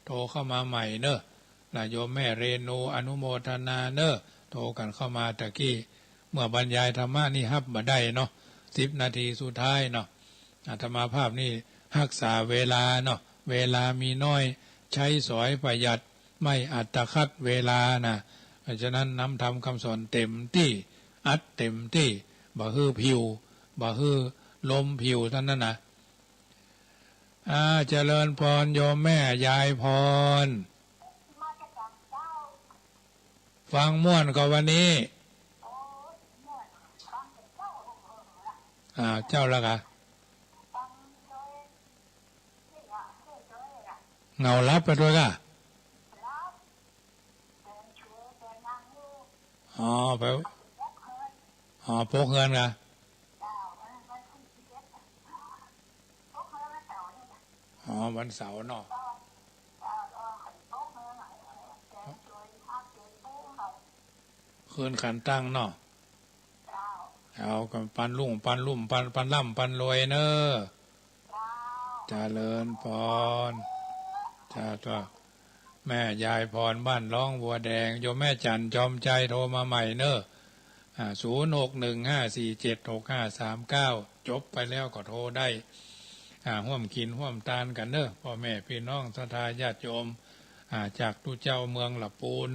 โทรเข้ามาใหม่เน่อ และโยมแม่เรนู อนุโมทนาเน่อ โทรกั๋นเข้ามาตะกี้ เมื่อบรรยายธรรมะนี่ฮับบ่ได้เนาะ สิบนาทีสุดท้ายเนาะ อาตมาภาพนี่ฮักษาเวลาเนาะ เวลามีน้อย ใจ๊สอยประหยัด ไม่อัตคัดเวลานะ เพราะฉะนั้นนำธรรมคำสอนเต๋มตี้ อัดเต๋มตี้ บ่หื้อผิว บ่หื้อลมผิวเต้านั้นนะ อ่า เจริญพรโยมแม่ยายพร ฟังม่วนก่อวันนี้ อ่า เจ้าละกะ เหงาหลับไปตวยกะ อ๋อ ไป อ๋อ ปกเฮือนกะ อ๋อ วันเสาร์เนาะ คืนขันตั้งเนาะ เอาก็ปันรุ่งปันรุ่มปัน ปันร่ำปันรวยเน่อ เจริญปอน จ้า จ้า แม่ยายพรบ้านร้องบัวแดง โยมแม่จันทร์จอมใจโทรมาใหม่เน่อ อ่า ศูนย์หกหนึ่งห้าสี่เจ็ดหกห้าสามเก้า จบไปแล้วก็โทรได้ อ่า ฮ่วมกิ๋นฮ่วมตานกั๋นเน่อ ป้อแม่ปี้น้องศรัทธาญาติโยม อ่า จากตุ๊เจ้าเมืองละปูน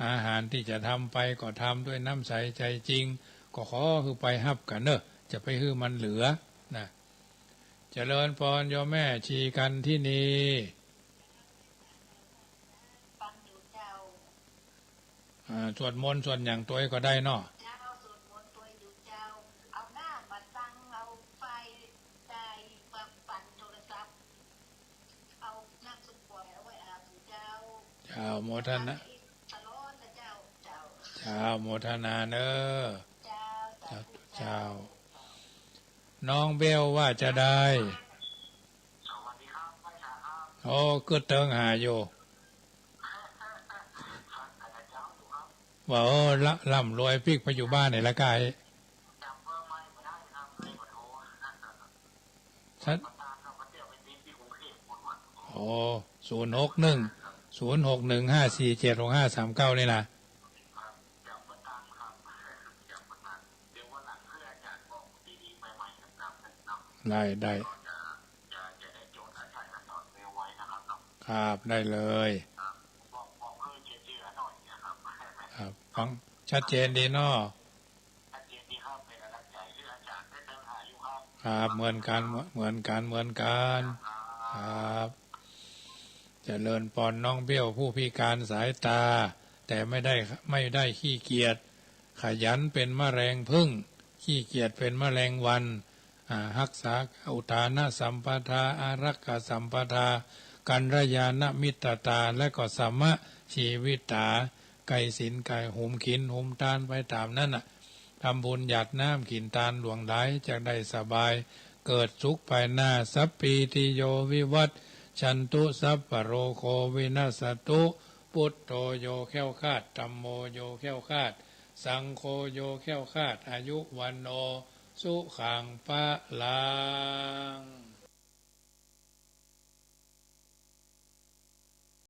อาหารตี้จะทำไปก็ทำด้วยน้ำใสใจจริง ก็ขอหื้อไปฮับกั๋นเน่อ จะไปหื้อมันเหลือนะ เจริญปอนโยมแม่ชีกันทินี อ่า สวดมนต์สวดหยังตวยก็ได้เนาะ เจ้า สวดมนต์ตวยอยู่เจ้า เอาน้ำมาตั้ง เอาไฟใส่ มาปั่นโทรศัพท์ เอาน้ำซุปก๋วยเอาไว้อาบอยู่เจ้า เจ้า โมทนา ตลอดนะเจ้า เจ้า เจ้า โมทนาเน่อ เจ้า สาธุเจ้า เจ้า น้องเบลว่าจะได้ สวัสดีครับ ป้าจ๋าครับ โอ้ กึ๊ดเติงหาอยู่ ฟังกันแต่เช้าอยู่ครับ ว่า โอ้ ละ ร่ำรวยปิ๊กไปอยู่บ้านนี่ละกาย จำเบอร์ไม่ได้ครับ เลยมาโทร ชัด ประธานเราก็เที่ยวไปติดที่กรุงเทพฯ คนวัด โอ้ ศูนย์หกหนึ่ง ศูนย์หกหนึ่งห้าสี่เจ็ดหกห้าสามเก้า นี่นะ ครับ จำประธานครับ จำประธาน เดี๋ยววันหลังคืออาจารย์บอกดีๆ ใหม่ๆ ครับ เนาะ ได้ ได้ ก็จะ จะ จะได้จดอาจารย์สอนเร็วไว้นะครับเนาะ ครับ ได้เลย ครับ บอก บอกเพื่อเชื่อๆ หน่อยนะครับ ครับ ฟังชัดเจนดีเนาะ ชัดเจนดีครับ เป็นกำลังใจให้อาจารย์ได้เติมหาอยู่ครับ ครับ เหมือนกัน เหมือนกัน เหมือนกัน ครับ เจริญปอนน้องเบล ผู้พิการสายตา แต่ไม่ได้ ไม่ได้ขี้เกียจ ขยันเป็นแมลงผึ้ง ขี้เกียจเป็นแมลงวัน อ่า ฮักษาอุทานะสัมปทา อารักขสัมปทา กัลยาณมิตรตา และก็สมะชีวิตา ใค่ศีลใค่หุมกิ๋นหุมตานไปต๋ามนั้นน่ะ ทำบุญหยาดน้ำกิ๋นตานหลวงหลาย จะได้สบาย เกิดสุขภายหน้า สัพพีติโยวิวัชชันตุ สัพพะโรโควินัสสตุ พุทโธโยแคล้วคลาด ธัมโมโยแคล้วคลาด สังโฆโยแคล้วคลาด อายุวัณโณ สุขังพะลัง